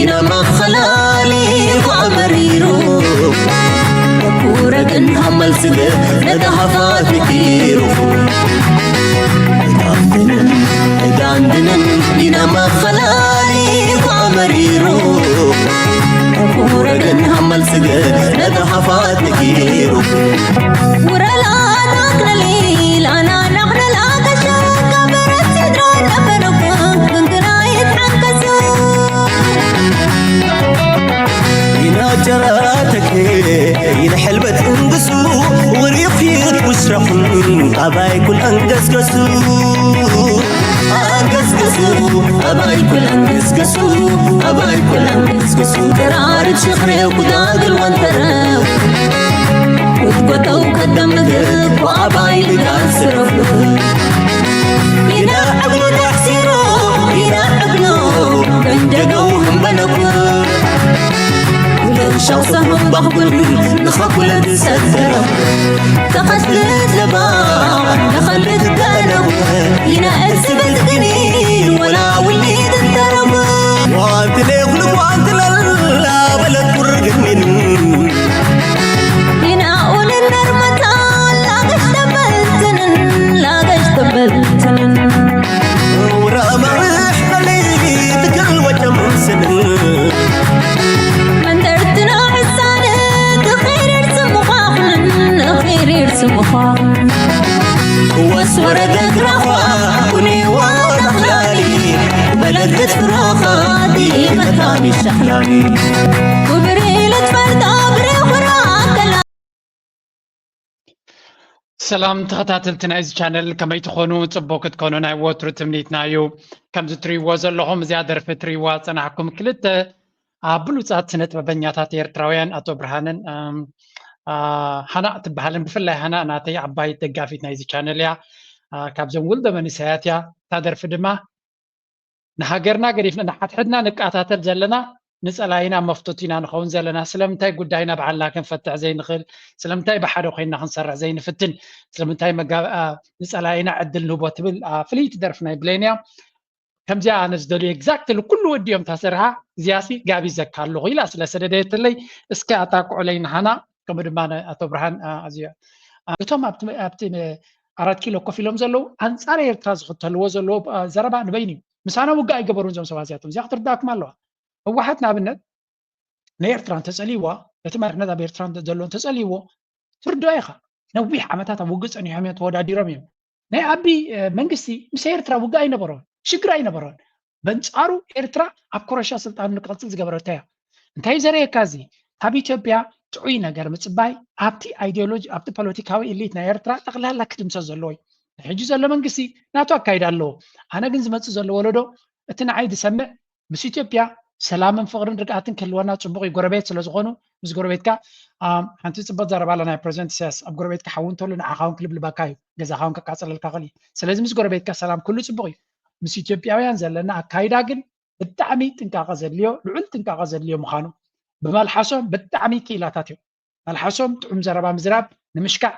ኢና መኸላሊ ኳ መሪሩ ኩረግን ሃመል ስግር ነታ ሃፋት ምኪሩ ዳንድንን ኢና መኸላሊ ኳ መሪሩ ኩረግን ሃመል ስግር ነታ ሃፋት ምኪሩ ውረላ ናክነሊ ላና ናክነላ ከሸካ በረት ሲድራ ነበረኩ ግንግና ይትሓንከሱ ኢና ጀራተክ ኢና ሕልበት እንግሱ ውሪፊት ውስረኹን ኣባይ ኩል ኣንገስገሱ ኣንገስገሱ ኣባይ ኩል ኣንገስገሱ ኣባይ ኩል ኣንገስገሱ ተራርብ ሽኽሬው ኩዳግል ወንተረው ውትጎተው ከደምግብ ወኣባይ ልጋል ስረፉ ኢና ዕግሉ ተሕሲሩ ኢና ዕግሉ በንደገው ህንበነኩ ለሻው ሰሁን ባኹል ንኸኩለ ዝሰደረ ተኸትልት ለባ ንኸልት ደረቡ ኢና እርስበት ግኒ ወላ ውሊድ እንተረቡ ዋንትለ ኩሉ ዋንትለላ በለት ቁርግሚን ኢና ኡልን ነርመታ ላገሽ ተበልትንን ላገሽ ተበልትንን ውራ ማርሕ በለይ ትክል ወጨም ስንን መንደርትና ሕሳነ ክኺርር ስምዃኽንን ክኺርር ስምዃኽንን ክወስ ወረደ ግራዃ ኩኒ ዋዳኽላሊ በለደት ፍራኻ ዲመታኒ ሸኽላኒ ክብሪ ልትፈልጦ ብሬኹራ ኣከላ ሰላም ተኸታተልቲ ናይዚ ቻነል ከመይ ትኾኑ? ጽቡቅ ክትኮኑ ናይ ወትሩ ትምኒትና እዩ። ከምዚ ትርእይዎ ዘለኹም እዚኣ ደርፊ ትርእይዋ ጸናሕኩም ክልተ ኣብ ብሉጻት ስነ ጥበበኛታት ኤርትራውያን ኣቶ ብርሃንን ኣም፣ አ፣ ሃና ትበሃልን ብፍላይ ሃና ናተይ ዓባይ ደጋፊት ናይዚ ቻነል እያ። አ፣ ካብዞም ውልዶ መንእሰያት እያ። እታ ደርፊ ድማ ንሃገርና ገዲፍና ንሓድሕድና ንቃታተል ዘለና ንጸላኢና መፍቶት ኢና ንኸውን ዘለና። ስለምንታይ ጉዳይና ባዕልና ክንፈትሕ ዘይንኽእል? ስለምንታይ ብሓደ ኮይንና ክንሰርሕ ዘይንፍትን? ስለምንታይ መጋ- አ፣ ንጸላኢና ዕድል ንህቦ ትብል አ፣ ፍልይቲ ደርፊ ናይ ብሌን እያ። ከምዚኣ ኣነ ዝደልዮ ኤግዛክትሊ ኩሉ ወዲኦም ታሰርሓ እዚኣሲ ጋቢዘካ ኣለኹ ኢላ ስለ ሰደደየትለይ እስከ ኣጣቅዑለይ ንሃና ከምኡ ድማ ኣቶ ብርሃን ኣዝዮ እቶም ኣብቲ ኣራት ኪሎ ኮፍ ኢሎም ዘለዉ ኣንፃር ኤርትራ ዝኽተልዎ ዘለዉ ዘረባ ንበይኑ እዩ። ምሳና ውግእ ኣይገበሩን እዞም ሰባት እዚኣቶም። እዚኣ ክትርዳእኩም ኣለዋ። ህወሓት ንኣብነት ንኤርትራ እንተፀልይዋ፣ እቲ መሪሕነት ኣብ ኤርትራ ዘሎ እንተፀልይዎ ትርድኦ ኢኻ። ነዊሕ ዓመታት ኣብ ውግእ ፀኒሖም እዮም፣ ተወዳዲሮም እዮም። ናይ ኣቢ መንግስቲ ምስ ኤርትራ ውግእ ኣይነበሮን፣ ሽግር ኣይነበሮን። በንፃሩ ኤርትራ ኣብ ኮረሻ ስልጣኑ ንክቕፅል ዝገበረታ እያ። እንታይ ዘርእየካ እዚ? ካብ ኢትዮጵያ ጥዑይ ነገር ምፅባይ ኣብቲ ኣይዲዮሎጂ ኣብቲ ፖለቲካዊ ኢሊት ናይ ኤርትራ ጠቕላላ ክድምሰስ ዘለዎ እዩ። ሕጂ ዘሎ መንግስቲ ናቱ ኣካይዳ ኣለዎ። ኣነ ግን ዝመፅእ ዘሎ ወለዶ እቲ ንዓይ ዝሰምዕ ምስ ኢትዮጵያ ሰላምን ፍቕርን ርግኣትን ክህልወና ፅቡቕ እዩ። ጎረቤት ስለ ዝኾኑ ምስ ጎረቤትካ ሓንቲ ፅብቕቲ ዘረባ ኣላ ናይ ፕረዚደንት ኢሳያስ ኣብ ጎረቤትካ ሓዊ እንተሉ ንዓኻ እውን ክልብልበካ እዩ፣ ገዛኻ እውን ከቃፅለልካ ይኽእል እዩ። ስለዚ ምስ ጎረቤትካ ሰላም ኩሉ ፅቡቕ እዩ። ምስ ኢትዮጵያውያን ዘለና ኣካይዳ ግን ብጣዕሚ ጥንቃቐ ዘድልዮ ልዑል ጥንቃቐ ዘድልዮ ምዃኑ ብመልሓሶም ብጣዕሚ ክኢላታት እዮም። መልሓሶም ጥዑም ዘረባ ምዝራብ ንምሽካዕ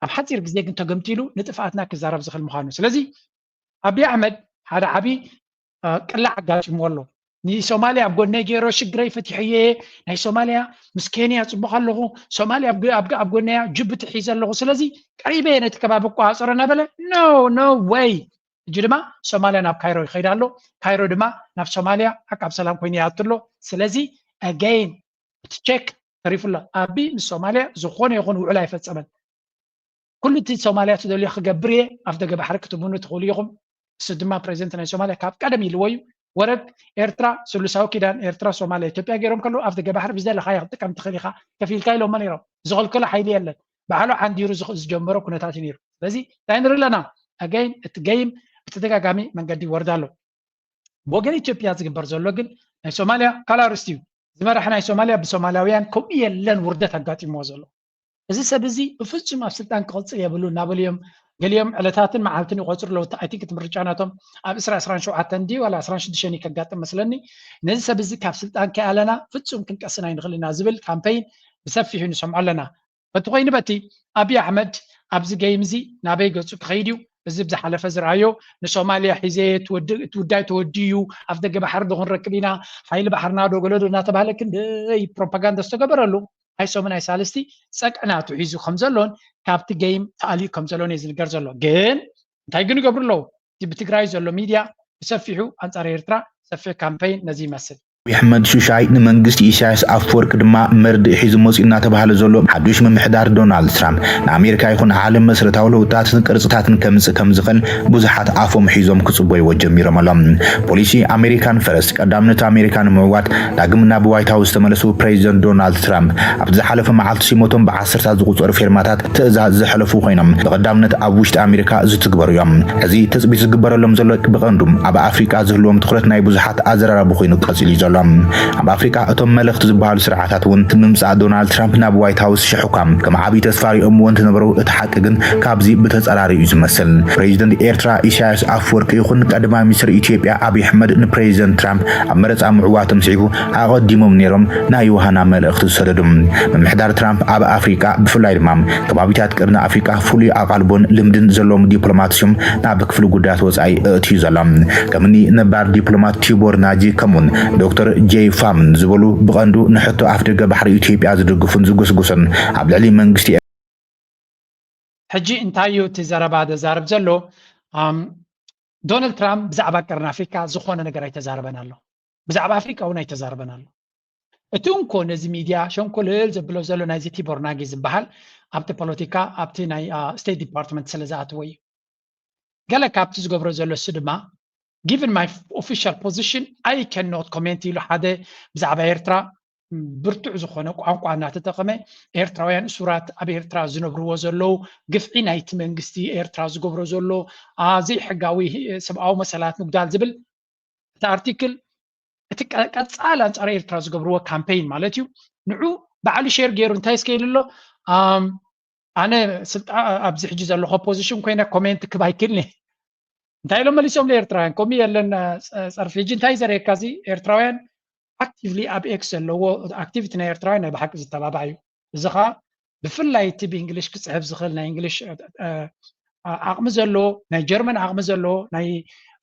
ኣብ ሓፂር ግዜ ግን ተገምጢሉ ንጥፍኣትና ክዛረብ ዝኽእል ምዃኑ። ስለዚ ኣብይ ኣሕመድ ሓደ ዓብዪ ቅላዕ ኣጋጢምዎ ኣሎ። ንሶማልያ ኣብ ጎነይ ገይሮ ሽግረይ ፈቲሐየ፣ ናይ ሶማልያ ምስ ኬንያ ፅቡቕ ኣለኹ፣ ሶማልያ ኣብ ጎነያ ጅቡቲ ሒዘ ኣለኹ፣ ስለዚ ቀሪበ እየ ነቲ ከባቢ እቆፃፀሮ እናበለ no no way። ሕጂ ድማ ሶማልያ ናብ ካይሮ ይኸይድ ኣሎ፣ ካይሮ ድማ ናብ ሶማልያ ዓቃብ ሰላም ኮይኑ ይኣቱ ኣሎ። ስለዚ again እቲ ቼክ ተሪፉ ኣሎ። ኣቢ ምስ ሶማልያ ዝኾነ ይኹን ውዕል ኣይፈፀመን። ኩሉ እቲ ሶማልያ ትደልዮ ክገብር እየ ኣብ ደገ ባሕሪ ክትብሉ ትኽእሉ ኢኹም። እሱ ድማ ፕሬዚደንት ናይ ሶማልያ ካብ ቀደም ኢልዎ እዩ። ወረግ ኤርትራ ስሉሳዊ ኪዳን ኤርትራ ሶማልያ ኢትዮጵያ ገይሮም ከለዉ ኣብ ደገ ባሕሪ ብዝደለኻዮ ክትጥቀም ትኽእል ኢኻ ከፊልካ ኢሎሞ ነይሮም። ዝኸልከሎ ሓይሊ የለን። ባዕሉ ዓንዲሩ ዝኽ- ዝጀመሮ ኩነታት እዩ ነይሩ። ስለዚ እንታይ ንርኢ ኣለና? ኣገይን እቲ ገይም ብተደጋጋሚ መንገዲ ይወርድ ኣሎ። ብወገን ኢትዮጵያ ዝግበር ዘሎ ግን ናይ ሶማልያ ካልእ ኣርእስቲ እዩ። ዝመርሐ ናይ ሶማልያ ብሶማልያውያን ከምኡ የለን ውርደት ኣጋጢምዎ ዘሎ። እዚ ሰብ እዚ ብፍጹም ኣብ ስልጣን ክቕጽል የብሉ እናበሉ እዮም። ገሊኦም ዕለታትን መዓልትን ይቖጽሩ ኣለዉ። ኣይ ቲንክ እቲ ምርጫ ናቶም ኣብ ዕስራ ዕስራን ሸውዓተን ድዩ ዋላ ዕስራን ሽዱሽተን እዩ ከጋጥም መስለኒ። ነዚ ሰብ እዚ ካብ ስልጣን ከይኣለና ፍጹም ክንቀስን ኣይንኽእል ኢና ዝብል ካምፐይን ብሰፊሑ ንሰምዖ ኣለና። በቲ ኮይኑ በቲ ኣብይ ኣሕመድ ኣብዚ ገይም እዚ ናበይ ገጹ ክኸይድ እዩ? እዚ ብዝሓለፈ ዝረኣዮ ንሶማልያ ሒዘ እየ፣ እቲ ውዳይ ተወዲኡ፣ ኣፍ ደገ ባሕሪ ዶ ክንረክብ ኢና፣ ሓይሊ ባሕርና ዶ ገለ ዶ እናተባሃለ ክንደይ ፕሮፓጋንዳ ዝተገበረሉ፣ ኣይሶምን ኣይሳልስቲ ጸቅዕናቱ ሒዙ ከም ዘሎን ካብቲ ጌም ተኣልዩ ከም ዘሎን እዩ ዝንገር ዘሎ። ግን እንታይ ግን ይገብሩ ኣለዉ? እቲ ብትግራይ ዘሎ ሚድያ ብሰፊሑ ኣንጻር ኤርትራ ሰፊሕ ካምፔይን ነዚ ይመስል። ኣሕመድ ሹሻይ ንመንግስቲ ኢሳያስ ኣፈወርቂ ድማ መርድእ ሒዙ መፂኡ እናተባሃለ ዘሎ ሓዱሽ ምምሕዳር ዶናልድ ትራምፕ ንኣሜሪካ ይኹን ዓለም መሰረታዊ ለውጥታትን ቅርፅታትን ከምፅእ ከም ዝኽእል ብዙሓት ኣፎም ሒዞም ክፅበይዎ ጀሚሮም ኣለዉ። ፖሊሲ ኣሜሪካን ፈረስት ቀዳምነት ኣሜሪካ ንምዕዋት ዳግም ናብ ዋይት ሃውስ ዝተመለሱ ፕሬዚደንት ዶናልድ ትራምፕ ኣብቲ ዝሓለፈ መዓልቲ ሲሞቶም ብዓሰርታት ዝቑፀሩ ፊርማታት ትእዛዝ ዘሕለፉ ኮይኖም ብቐዳምነት ኣብ ውሽጢ ኣሜሪካ ዝትግበሩ እዮም። ሕዚ ትፅቢት ዝግበረሎም ዘሎ ብቐንዱ ኣብ ኣፍሪቃ ዝህልዎም ትኹረት ናይ ብዙሓት ኣዘራራቢ ኮይኑ ቀፂሉ እዩ ዘሎ። ኣብ ኣፍሪቃ እቶም መለኽቲ ዝበሃሉ ስርዓታት እውን ምምፃእ ዶናልድ ትራምፕ ናብ ዋይት ሃውስ ሽሕኳ ከም ዓብዪ ተስፋ ሪኦምዎ እንትነበሩ እቲ ሓቂ ግን ካብዚ ብተፃራሪ እዩ ዝመስል። ፕሬዚደንት ኤርትራ ኢሳያስ ኣፈወርቂ ይኹን ቀዳማይ ሚኒስትር ኢትዮጵያ ኣብይ ኣሕመድ ንፕሬዚደንት ትራምፕ ኣብ መረፃ ምዕዋቶም ስዒቡ ኣቐዲሞም ነይሮም ናይ ዮሃና መልእኽቲ ዝሰደዱ። ምምሕዳር ትራምፕ ኣብ ኣፍሪቃ ብፍላይ ድማ ከባቢታት ቀርኒ ኣፍሪቃ ፍሉይ ኣቓልቦን ልምድን ዘለዎም ዲፕሎማት እዮም ናብ ክፍሊ ጉዳያት ወጻኢ እእትዩ ዘሎ። ከምኒ ነባር ዲፕሎማት ቲቦር ናጂ ከምኡን ዶክተር ጄይ ፋምን ዝበሉ ብቐንዱ ንሕቶ ኣፍደገ ባሕሪ ኢትዮጵያ ዝድግፉን ዝጉስጉሱን ኣብ ልዕሊ መንግስቲ ሕጂ እንታይ እዩ እቲ ዘረባ ዘዛርብ ዘሎ? ኣም፣ ዶናልድ ትራምፕ ብዛዕባ ቀርኒ ኣፍሪካ ዝኾነ ነገር ኣይተዛረበን ኣሎ። ብዛዕባ ኣፍሪካ እውን ኣይተዛረበን ኣሎ። እቲ እንኮ ነዚ ሚድያ ሸንኮለል ዘብሎ ዘሎ ናይዚ ቲቦር ናጊ ዝበሃል ኣብቲ ፖለቲካ ኣብቲ ናይ፣ አ፣ ስቴት ዲፓርትመንት ስለ ዝኣተወ እዩ። ገለ ካብቲ ዝገብሮ ዘሎ እሱ ድማ given my official position I cannot comment ኢሉ ሓደ ብዛዕባ ኤርትራ ብርቱዕ ዝኾነ ቋንቋ እናተጠቐመ ኤርትራውያን እሱራት ኣብ ኤርትራ ዝነብርዎ ዘለዉ ግፍዒ ናይቲ መንግስቲ ኤርትራ ዝገብሮ ዘሎ፣ አ፣ ዘይሕጋዊ ሰብኣዊ መሰላት ምጉዳል ዝብል እቲ ኣርቲክል እቲ ቀ-፣ ቀጻል ኣንጻር ኤርትራ ዝገብርዎ ካምፔይን ማለት እዩ። ንዑ ባዕሉ ሼር ገይሩ እንታይ እስከ ኢሉ ኣሎ? ኣም፣ ኣነ ስልጣ-፣ ኣብዚ ሕጂ ዘለኹ ፖዚሽን ኮይነ ኮሜንት ክብ ኣይክልኒ። እንታይ ኢሎም መሊሶም ንኤርትራውያን? ከምኡ የለን፣ አ፣ ጸ-፣ ጸርፊ። ሕጂ እንታይ ዘርእየካ እዚ? ኤርትራውያን ኣክቲቭሊ ኣብ ኤክስ ዘለዎ ኣክቲቪቲ ናይ ኤርትራውያን ናይ ብሓቂ ዝተባባዕ እዩ። እዚ ኸኣ ብፍላይ እቲ ብእንግሊሽ ክጽሕፍ ዝኽእል ናይ እንግሊሽ፣ አ፣ አ፣ ዓቕሚ ዘለዎ፣ ናይ ጀርመን ዓቕሚ ዘለዎ፣ ናይ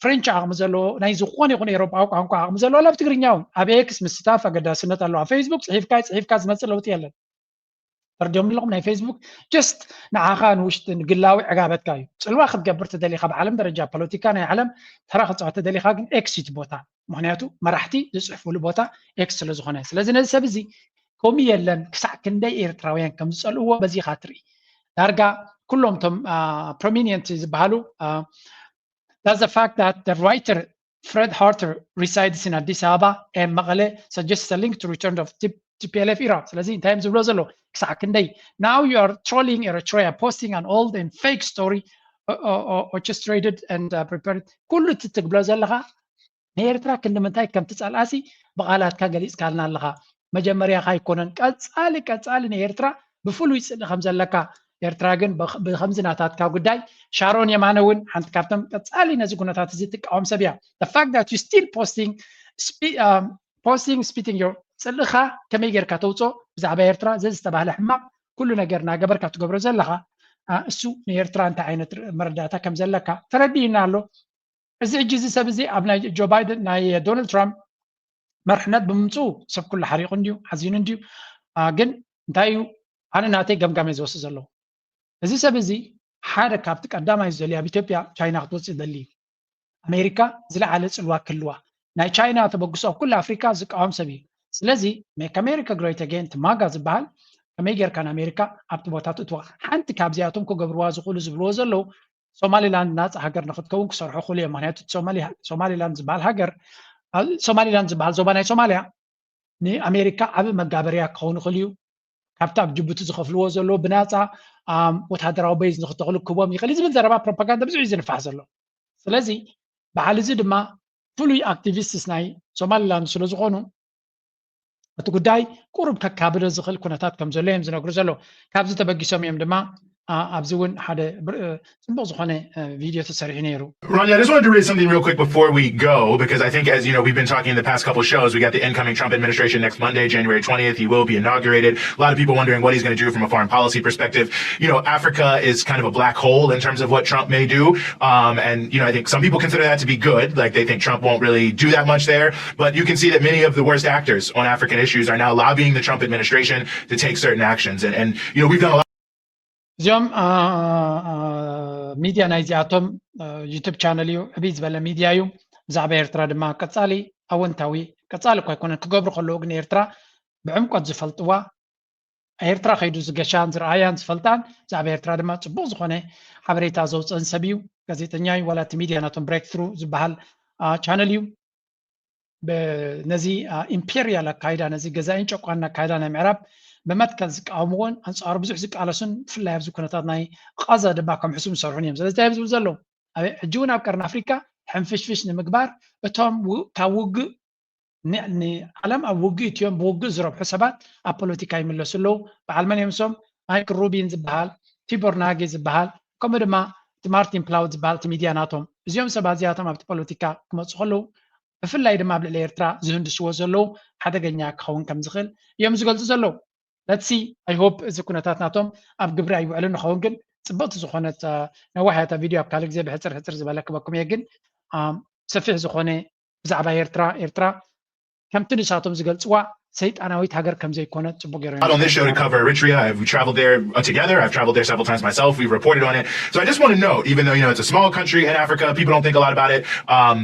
ፍሬንች ዓቕሚ ዘለዎ፣ ናይ ዝኾነ ይኹን ኤውሮጳዊ ቋንቋ ዓቕሚ ዘለዎ፣ ኣብ ትግርኛ እውን ኣብ ኤክስ ምስታፍ ኣገዳስነት ኣለዎ። ኣብ ፌስቡክ ጽሒፍካ ጽሒፍካ ዝመጽእ ለውጢ የለን። ፈርድዮም ኣለኹም ናይ ፌስቡክ ጀስት ንዓኻ ንውሽጢ ንግላዊ ዕጋበትካ እዩ። ጽልዋ ክትገብር ተደሊኻ ብዓለም ደረጃ ፖለቲካ ናይ ዓለም ተራ ክትጻወት ተደሊኻ ግን ኤክስ እዩ እቲ ቦታ። ምኽንያቱ መራሕቲ ዝጽሕፉሉ ቦታ ኤክስ ስለ ዝኾነ። ስለዚ ነዚ ሰብ እዚ ከምኡ የለን ክሳዕ ክንደይ ኤርትራውያን ከም ዝጸልእዎ በዚ ኢኻ ትርኢ። ዳርጋ ኩሎም እቶም፣ አ፣ ፕሮሚኒየንት ዝበሃሉ፣ አ፣ Does the fact that the writer Fred Harter resides in Addis Ababa and Mekelle suggests a link to return of T-, T P L F era? ስለዚ እንታይ እዮም ዝብሎ ዘለዉ? ክሳዕ ክንደይ? Now you are trolling Eritrea, posting an old and fake story, uh, uh, uh, orchestrated and, uh, prepared. ኩሉ እቲ ትብሎ ዘለኻ ንኤርትራ ክንዲ ምንታይ ከም ትጸልኣሲ ብቓላትካ ገሊጽካልና ኣለኻ። መጀመርያኻ ኣይኮነን። ቀጻሊ፣ ቀጻሊ ንኤርትራ ብፍሉይ ጽልኢ ከም ዘለካ፣ ኤርትራ ግን ብኸ-፣ ብኸምዚ ናታትካ ጉዳይ። ሻሮን የማነ እውን ሓንቲ ካብቶም ቀጻሊ ነዚ ኩነታት እዚ ትቃወም ሰብ እያ። The fact that you still posting, spe-, um, posting, spitting your ጽልእኻ ከመይ ጌርካ ተውጾ ብዛዕባ ኤርትራ ዘዝተባህለ ሕማቕ ኩሉ ነገር እናገበርካ ትገብሮ ዘለኻ፣ አ፣ እሱ ንኤርትራ እንታይ ዓይነት ር-፣ መረዳእታ ከም ዘለካ ተረዲእና ኣሎ። እዚ ሕጂ እዚ ሰብ እዚ ኣብ ናይ ጆ ባይደን፣ ናይ ዶናልድ ትራምፕ መርሕነት ብምምፅኡ ሰብ ኩሉ ሓሪቑ እንድዩ፣ ሓዚኑ እንድዩ። አ፣ ግን እንታይ እዩ፣ ኣነ ናተይ ገምጋም እየ ዝወስድ ዘለኹ። እዚ ሰብ እዚ ሓደ ካብቲ ቀዳማይ ዝደልዩ ኣብ ኢትዮጵያ ቻይና ክትወፅእ ይደሊ እዩ። ኣሜሪካ ዝለዓለ ፅልዋ ክህልዋ፣ ናይ ቻይና ተበግሶ ኣብ ኩሉ ኣፍሪካ ዝቃወም ሰብ እዩ። ስለዚ ሜክ ኣሜሪካ ግሬት ኣጌን፣ እቲ ማጋ ዝበሃል ከመይ ጌርካ ንኣሜሪካ ኣብቲ ቦታ ትእትዋ? ሓንቲ ካብዚኣቶም ክገብርዋ ዝኽእሉ ዝብልዎ ዘለዉ ሶማሊላንድ ናፃ ሃገር ንክትከውን ክሰርሑ ክኽእሉ እዮም። ምክንያቱ እቲ ሶማሊ-፣ ሶማሊላንድ ዝበሃል ሃገር፣ አ-፣ ሶማሊላንድ ዝበሃል ዞባ ናይ ሶማልያ ንኣሜሪካ ዓቢ መጋበርያ ክኸውን ይኽእል እዩ። ካብቲ ኣብ ጅቡቲ ዝኸፍልዎ ዘለዉ ብናፃ፣ ኣም፣ ወታደራዊ ቤዝ ንክተኽሉ ክህቦም ይኽእል እዩ ዝብል ዘረባ ፕሮፓጋንዳ ብዙሕ እዩ ዝንፋሕ ዘሎ። ስለዚ በዓል እዚ ድማ ፍሉይ ኣክቲቪስትስ ናይ ሶማሊላንድ ስለ ዝኾኑ እቲ ጉዳይ ቁሩብ ከካብዶ ዝኽእል ኩነታት ከም ዘሎ እዮም ዝነግሩ ዘለዉ። ካብዚ ተበጊሶም እዮም ድማ ኣብዚ እውን ሓደ ጽቡቅ ዝኾነ ቪድዮ ተሰሪሑ ነይሩ። Ronnie, I just wanted to read something real quick before we go, because I think, as you know, we've been talking in the past couple shows. We got the incoming Trump administration next Monday, January twentieth. He will be inaugurated. A lot of people wondering what he's going to do from a foreign policy perspective. You know, Africa is kind of a black hole in terms of what Trump may do. Um, and, you know, I think some people consider that to be good. Like, they think Trump won't really do that much there. But you can see that many of the worst actors on African issues are now lobbying the Trump administration to take certain actions. And, and you know, we've done a lot. እዚኦም ሚድያ ናይዚኣቶም ዩቱብ ቻነል እዩ፣ ዕብይ ዝበለ ሚድያ እዩ። ብዛዕባ ኤርትራ ድማ ቀጻሊ ኣወንታዊ፣ ቀጻሊ እኳ ኣይኮነን ክገብሩ ከለዉ ግን ኤርትራ ብዕምቆት ዝፈልጥዋ፣ ኤርትራ ከይዱ ዝገሻን ዝረኣያን ዝፈልጣን፣ ብዛዕባ ኤርትራ ድማ ጽቡቅ ዝኾነ ሓበሬታ ዘውፅእን ሰብ እዩ። ጋዜጠኛ እዩ። ዋላ እቲ ሚድያ ናቶም ብሬክ ትሩ ዝበሃል ቻነል እዩ። ነዚ ኢምፔሪያል ኣካይዳ፣ ነዚ ገዛኢን ጨቋን ኣካይዳ ናይ ምዕራብ ብመትከል ዝቃወምዎን ኣንፃሩ ብዙሕ ዝቃለሱን፣ ብፍላይ ኣብዚ ኩነታት ናይ ቃዛ ድማ ከም ሕሱም ዝሰርሑን እዮም። ስለዚ እንታይ እዮም ዝብሉ ዘለዉ? ሕጂ እውን ኣብ ቀርኒ ኣፍሪካ ሕንፍሽፍሽ ንምግባር እቶም ካብ ውግእ ንዓለም ኣብ ውግእ እትዮም ብውግእ ዝረብሑ ሰባት ኣብ ፖለቲካ ይምለሱ ኣለዉ። በዓል መን እዮም እሶም? ማይክል ሩቢን ዝበሃል፣ ቲቦር ናጌ ዝበሃል፣ ከምኡ ድማ እቲ ማርቲን ፕላውድ ዝበሃል እቲ ሚድያ ናቶም። እዚኦም ሰባት እዚኣቶም ኣብቲ ፖለቲካ ክመፁ ከለዉ ብፍላይ ድማ ኣብ ልዕሊ ኤርትራ ዝህንድስዎ ዘለዉ ሓደገኛ ክኸውን ከም ዝኽእል እዮም ዝገልፁ ዘለዉ። ለትሲ ኣይ ሆፕ እዚ ኩነታት ናቶም ኣብ ግብሪ ኣይውዕልን ንኸውን። ግን ፅብቕቲ ዝኾነት ነዋሕያታ ቪድዮ ኣብ ካልእ ግዜ ብሕፅር ሕፅር ዝበለ ክበኩም እየ። ግን ሰፊሕ ዝኾነ ብዛዕባ ኤርትራ ኤርትራ ከምቲ ንሳቶም ዝገልፅዋ ሰይጣናዊት ሃገር ከም ዘይኮነት ፅቡቅ ገይሩ on this show to cover Eritrea. I've traveled there uh, together. I've traveled there several times myself. We've reported on it. So I just want to note, even though you know it's a small country in Africa, people don't think a lot about it. Um,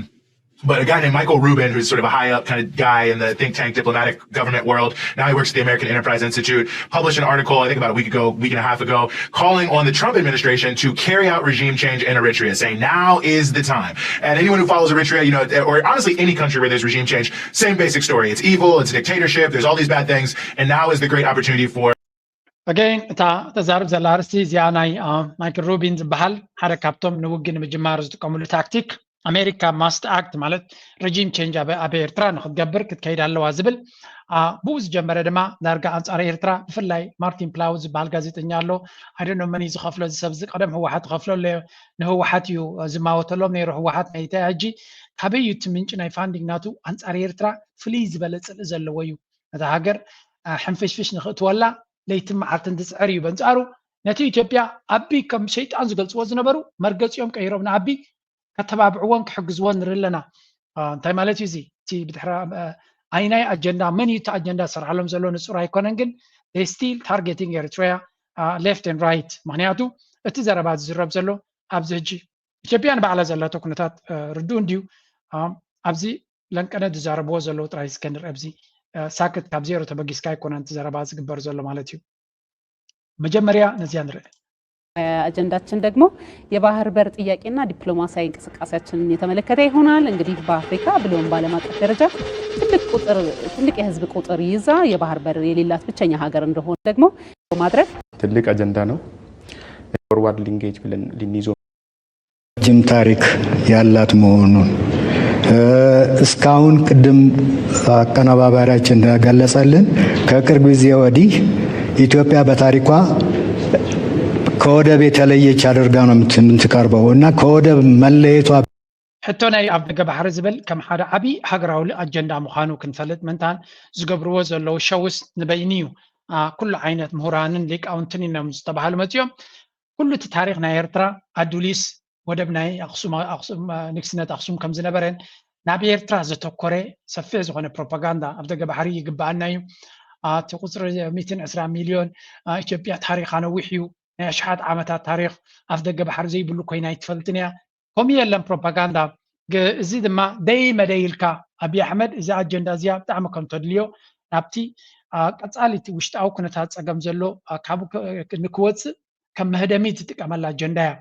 but a guy named Michael Rubin, who's sort of a high up kind of guy in the think tank diplomatic government world, now he works at the American Enterprise Institute, published an article, I think about a week ago, week and a half ago, calling on the Trump administration to carry out regime change in Eritrea, saying now is the time. And anyone who follows Eritrea, you know, or honestly any country where there's regime change, same basic story. It's evil, it's a dictatorship, there's all these bad things, and now is the great opportunity for ኣገይን እታ ተዛርብ ዘላ ኣርእስቲ እዚኣ ናይ ማይክል ሩቢን ዝበሃል ሓደ ካብቶም ንውግእ ንምጅማር ዝጥቀምሉ ታክቲክ ኣሜሪካ ማስት ኣክት ማለት ሪጂም ቼንጅ ኣብ ኤርትራ ንክትገብር ክትከይድ ኣለዋ ዝብል ብኡ ዝጀመረ ድማ ዳርጋ ኣንፃር ኤርትራ ብፍላይ ማርቲን ፕላው ዝበሃል ጋዜጠኛ ኣሎ። ኣይደኖ መን እዩ ዝኸፍሎ እዚ ሰብ እዚ ቀደም ህወሓት ይኸፍሎ ኣሎ። ንህወሓት እዩ ዝማወተሎም ነይሩ። ህወሓት ናይ ኢትዮጵያ ሕጂ ካበይ እዩ እቲ ምንጪ ናይ ፋንዲንግ ናቱ? ኣንፃር ኤርትራ ፍልይ ዝበለ ፅልኢ ዘለዎ እዩ። ነታ ሃገር ሕንፍሽፍሽ ንክእትወላ ለይትን መዓልትን ዝፅዕር እዩ። በንፃሩ ነቲ ኢትዮጵያ ኣቢ ከም ሸይጣን ዝገልፅዎ ዝነበሩ መርገፂኦም ቀይሮም ንኣቢ ከተባብዕዎን ክሕግዝዎን ንርኢ ኣለና። እንታይ ማለት እዩ እዚ? እቲ ብድሕሪ ኣይናይ ኣጀንዳ መን እዩ እቲ ኣጀንዳ ዝሰርሓሎም ዘሎ ንፁር ኣይኮነን። ግን ስቲል ታርጌቲንግ ኤርትሪያ ሌፍት ን ራይት። ምክንያቱ እቲ ዘረባ ዝዝረብ ዘሎ ኣብዚ ሕጂ ኢትዮጵያ ንባዕላ ዘለቶ ኩነታት ርዱእ እንድዩ። ኣብዚ ለንቀነ ዝዛረብዎ ዘለዉ ጥራይ እስከ ንርኢ። ኣብዚ ሳክት ካብ ዜሮ ተበጊስካ ኣይኮነን እቲ ዘረባ ዝግበር ዘሎ ማለት እዩ። መጀመርያ ነዚያ ንርኢ። አጀንዳችን ደግሞ የባህር በር ጥያቄና ዲፕሎማሲያዊ እንቅስቃሴያችንን የተመለከተ ይሆናል። እንግዲህ በአፍሪካ ብሎም በዓለም አቀፍ ደረጃ ትልቅ ቁጥር ትልቅ የህዝብ ቁጥር ይዛ የባህር በር የሌላት ብቸኛ ሀገር እንደሆነ ደግሞ በማድረግ ትልቅ አጀንዳ ነው። ፎርዋርድ ሊንጌጅ ብለን ልንይዞ ረጅም ታሪክ ያላት መሆኑን እስካሁን ቅድም አቀነባባሪያችን እንደገለጸልን ከቅርብ ጊዜ ወዲህ ኢትዮጵያ በታሪኳ ከወደብ የተለየች አድርጋ ነው የምትቀርበው እና ከወደብ መለየቷ ሕቶ ናይ ኣብ ደገ ባሕሪ ዝብል ከም ሓደ ዓብዪ ሃገራዊ ኣጀንዳ ምዃኑ ክንፈልጥ ምእንታን ዝገብርዎ ዘለዉ ሸውስ ንበይኑ እዩ። ኩሉ ዓይነት ምሁራንን ሊቃውንትን እዮም ዝተባህሉ መፂኦም። ኩሉ እቲ ታሪኽ ናይ ኤርትራ ኣዱሊስ ወደብ ናይ ኣክሱም ኣክሱም ንግስነት ኣክሱም ከም ዝነበረን ናብ ኤርትራ ዘተኮረ ሰፊሕ ዝኾነ ፕሮፓጋንዳ ኣብ ደገ ባሕሪ ይግበኣና እዩ። እቲ ቁፅሪ ሚእትን ዕስራ ሚልዮን ኢትዮጵያ ታሪኻ ነዊሕ እዩ። ናይ ኣሽሓት ዓመታት ታሪኽ ኣፍ ደገ ባሕሪ ዘይብሉ ኮይና ኣይትፈልጥን እያ። ከምኡ የለን ፕሮፓጋንዳ። እዚ ድማ ደይ መደይ ኢልካ ኣብይ ኣሕመድ እዚ ኣጀንዳ እዚኣ ብጣዕሚ ከም ተድልዮ ናብቲ ቀፃሊ እቲ ውሽጣዊ ኩነታት ፀገም ዘሎ ካብኡ ንክወፅእ ከም መህደሚ ዝጥቀመላ ኣጀንዳ እያ።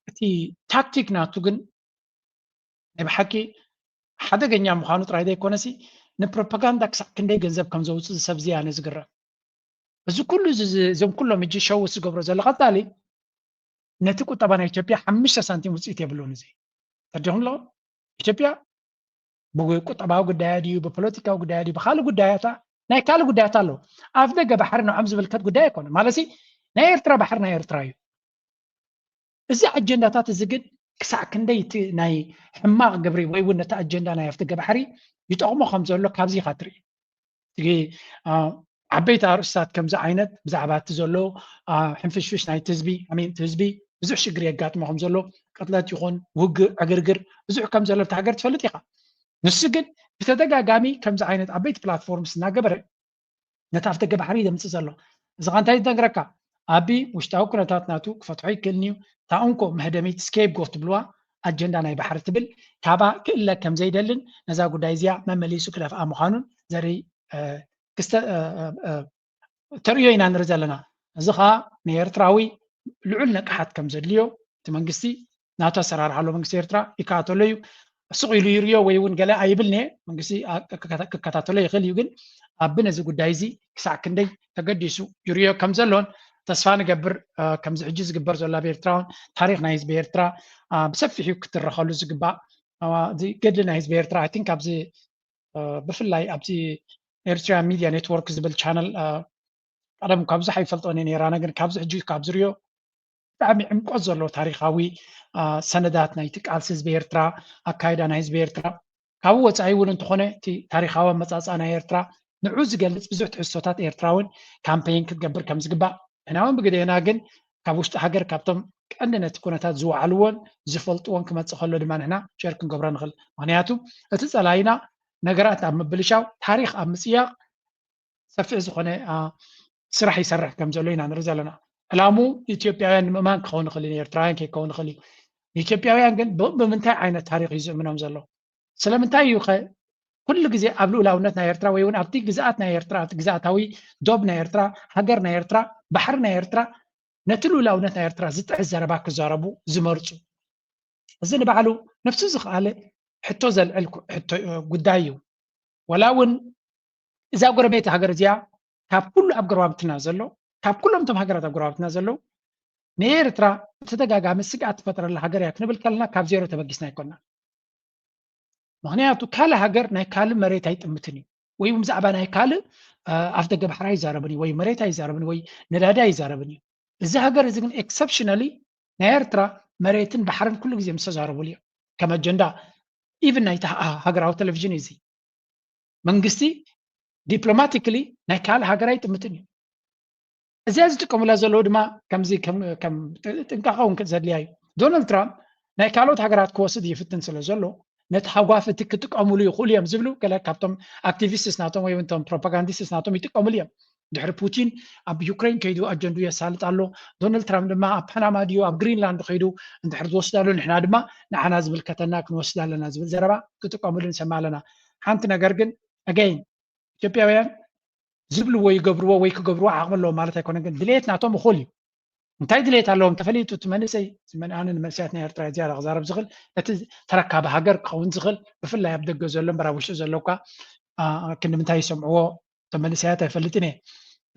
እቲ ታክቲክ ናቱ ግን ናይ ብሓቂ ሓደገኛ ምዃኑ ጥራይ ዘይኮነሲ ንፕሮፓጋንዳ ክሳዕ ክንደይ ገንዘብ ከም ዘውፅእ ዝሰብ ዝያነ ዝግረም። እዚ ኩሉ እዞም ኩሎም እጂ ሸውስ ዝገብሮ ዘሎ ቀፃሊ ነቲ ቁጠባ ናይ ኢትዮጵያ ሓሙሽተ ሳንቲም ውፅኢት የብሉን። እዚ ተረዲኹም ኣለኹም? ኢትዮጵያ ብቁጠባዊ ጉዳያ ድዩ ብፖለቲካዊ ጉዳያ ድዩ ብካልእ ጉዳያታ ናይ ካልእ ጉዳያት ኣሎ። ኣፍ ደገ ባሕሪ ንዖም ዝምልከት ጉዳይ ኣይኮነ ማለት ናይ ኤርትራ ባሕሪ ናይ ኤርትራ እዩ። እዚ ኣጀንዳታት እዚ ግን ክሳዕ ክንደይ እቲ ናይ ሕማቕ ግብሪ ወይ እውን ነቲ ኣጀንዳ ናይ ኣፍደገ ባሕሪ ይጠቕሞ ከም ዘሎ ካብዚ ኢኻ ትርኢ። እቲ ዓበይቲ ኣርእስታት ከምዚ ዓይነት ብዛዕባ እቲ ዘሎ ሕንፍሽፍሽ ናይቲ ህዝቢ፣ ኣሜንቲ ህዝቢ ብዙሕ ሽግር የጋጥሞ ከም ዘሎ፣ ቅትለት ይኹን ውግእ፣ ዕግርግር ብዙሕ ከም ዘሎ ኣብቲ ሃገር ትፈልጥ ኢኻ። ንሱ ግን ብተደጋጋሚ ከምዚ ዓይነት ዓበይቲ ፕላትፎርምስ እናገበረ ነቲ ኣፍደገ ባሕሪ ዘምፅእ ዘሎ። እዚ ኸ እንታይ ዝነግረካ? ኣቢ ውሽጣዊ ኩነታት ናቱ ክፈትሖ ይክእልን እዩ። እታ እንኮ መህደሚት ስኬፕጎት ትብልዋ ኣጀንዳ ናይ ባሕሪ ትብል ካባ ክእለ ከም ዘይደልን ነዛ ጉዳይ እዚኣ መመሊሱ ክደፍኣ ምዃኑን ዘርኢ ተርእዮ ኢና ንርኢ ዘለና። እዚ ኸዓ ንኤርትራዊ ልዑል ንቕሓት ከም ዘድልዮ እቲ መንግስቲ ናቱ ኣሰራርሓ ኣሎ። መንግስቲ ኤርትራ ይከታተሎ እዩ። ስቕ ኢሉ ይርዮ ወይ እውን ገለ ኣይብል እየ። መንግስቲ ክከታተሎ ይኽእል እዩ፣ ግን ኣቢ ነዚ ጉዳይ እዚ ክሳዕ ክንደይ ተገዲሱ ይርዮ ከም ዘሎን ተስፋ ንገብር። ከምዚ ሕጂ ዝግበር ዘሎ ኣብ ኤርትራ እውን ታሪኽ ናይ ህዝቢ ኤርትራ ብሰፊሑ ክትረኸሉ ዝግባእ ገድሊ ናይ ህዝቢ ኤርትራ። ኣይ ቲንክ ኣብዚ ብፍላይ ኣብዚ ኤርትራ ሚድያ ኔትወርክ ዝብል ቻነል ቀደም ካብ ብዙሕ ኣይፈልጦን እየ ነይራነ፣ ግን ካብዚ ሕጂ ካብ ዝርዮ ብጣዕሚ ዕምቆት ዘለዎ ታሪኻዊ ሰነዳት ናይቲ ቃልሲ ህዝቢ ኤርትራ፣ ኣካይዳ ናይ ህዝቢ ኤርትራ፣ ካብኡ ወፃኢ እውን እንተኾነ እቲ ታሪኻዊ ኣመፃፅኣ ናይ ኤርትራ ንዑ ዝገልፅ ብዙሕ ትሕዝቶታት ኤርትራ እውን ካምፔይን ክትገብር ከም ዝግባእ ንሕና እውን ብግዴና ግን ካብ ውሽጢ ሃገር ካብቶም ቀንዲ ነቲ ኩነታት ዝወዓልዎን ዝፈልጥዎን ክመፅእ ከሎ ድማ ንሕና ሸር ክንገብሮ ንኽእል። ምክንያቱ እቲ ፀላኢና ነገራት ኣብ ምብልሻው ታሪኽ ኣብ ምፅያቕ ሰፊሕ ዝኾነ ስራሕ ይሰርሕ ከም ዘሎ ኢና ንርኢ ዘለና። ዕላሙ ኢትዮጵያውያን ንምእማን ክኸውን ይኽእል እዩ፣ ኤርትራውያን ከይከውን ይኽእል እዩ። ንኢትዮጵያውያን ግን ብምንታይ ዓይነት ታሪኽ እዩ ዝእምኖም ዘሎ? ስለምንታይ እዩ ከ ኩሉ ግዜ ኣብ ልኡላውነት ናይ ኤርትራ ወይ እውን ኣብቲ ግዝኣት ናይ ኤርትራ፣ ኣብቲ ግዝኣታዊ ዶብ ናይ ኤርትራ፣ ሃገር ናይ ኤርትራ፣ ባሕሪ ናይ ኤርትራ፣ ነቲ ልኡላውነት ናይ ኤርትራ ዝጥሕስ ዘረባ ክዛረቡ ዝመርፁ? እዚ ንባዕሉ ነፍሱ ዝኸኣለ ሕቶ ዘልዕል ጉዳይ እዩ። ወላ እውን እዛ ጎረቤት ሃገር እዚኣ ካብ ኩሉ ኣብ ጎረባብትና ዘሎ፣ ካብ ኩሎም እቶም ሃገራት ኣብ ጎረባብትና ዘለዉ ንኤርትራ ብተደጋጋሚ ስግኣት ትፈጥረላ ሃገር እያ ክንብል ከለና ካብ ዜሮ ተበጊስና ኣይኮንና። ምክንያቱ ካልእ ሃገር ናይ ካልእ መሬት ኣይጥምትን እዩ፣ ወይ እውን ብዛዕባ ናይ ካልእ ኣፍደገ ባሕሪ ኣይዛረብን እዩ፣ ወይ መሬት ኣይዛረብን፣ ወይ ነዳዲ ኣይዛረብን እዩ። እዚ ሃገር እዚ ግን ኤክሰፕሽናሊ ናይ ኤርትራ መሬትን ባሕርን ኩሉ ግዜ ምስ ተዛረብሉ እዮም ከም ኣጀንዳ። ኢቭን ናይቲ ሃገራዊ ቴሌቪዥን እዚ መንግስቲ ዲፕሎማቲክሊ ናይ ካልእ ሃገር ኣይጥምትን እዩ። እዚኣ ዝጥቀሙላ ዘለዉ ድማ ከምዚ ከም ጥንቃቐ እውን ዘድልያ እዩ። ዶናልድ ትራምፕ ናይ ካልኦት ሃገራት ክወስድ ይፍትን ስለ ዘሎ ነቲ ሃጓፍ እቲ ክጥቀሙሉ ይኽእሉ እዮም ዝብሉ ገለ ካብቶም ኣክቲቪስትስ ናቶም ወይ እቶም ፕሮፓጋንዲስትስ ናቶም ይጥቀሙሉ እዮም። ድሕሪ ፑቲን ኣብ ዩክሬን ከይዱ ኣጀንዱ የሳልጥ ኣሎ። ዶናልድ ትራምፕ ድማ ኣብ ፓናማ ድዩ ኣብ ግሪንላንድ ከይዱ እንድሕር ዝወስድ ኣሎ ንሕና ድማ ንዓና ዝምልከተና ክንወስድ ኣለና ዝብል ዘረባ ክጥቀሙሉ ንሰምዕ ኣለና። ሓንቲ ነገር ግን ኣገይን ኢትዮጵያውያን ዝብልዎ ይገብርዎ ወይ ክገብርዎ ዓቕሚ ኣለዎም ማለት ኣይኮነን፣ ግን ድሌት ናቶም እኹል እዩ። እንታይ ድሌት ኣለዎም ተፈሊጡ እቲ መንእሰይ ኣነ ንመንእሰያት ናይ ኤርትራ ዝያዳ ክዛረብ ዝኽእል ነቲ ተረካቢ ሃገር ክኸውን ዝኽእል ብፍላይ ኣብ ደገ ዘሎ እምበር ኣብ ውሽጢ ዘሎ እኳ ክንዲ ምንታይ ይሰምዕዎ እቶም መንእሰያት ኣይፈልጥን እየ።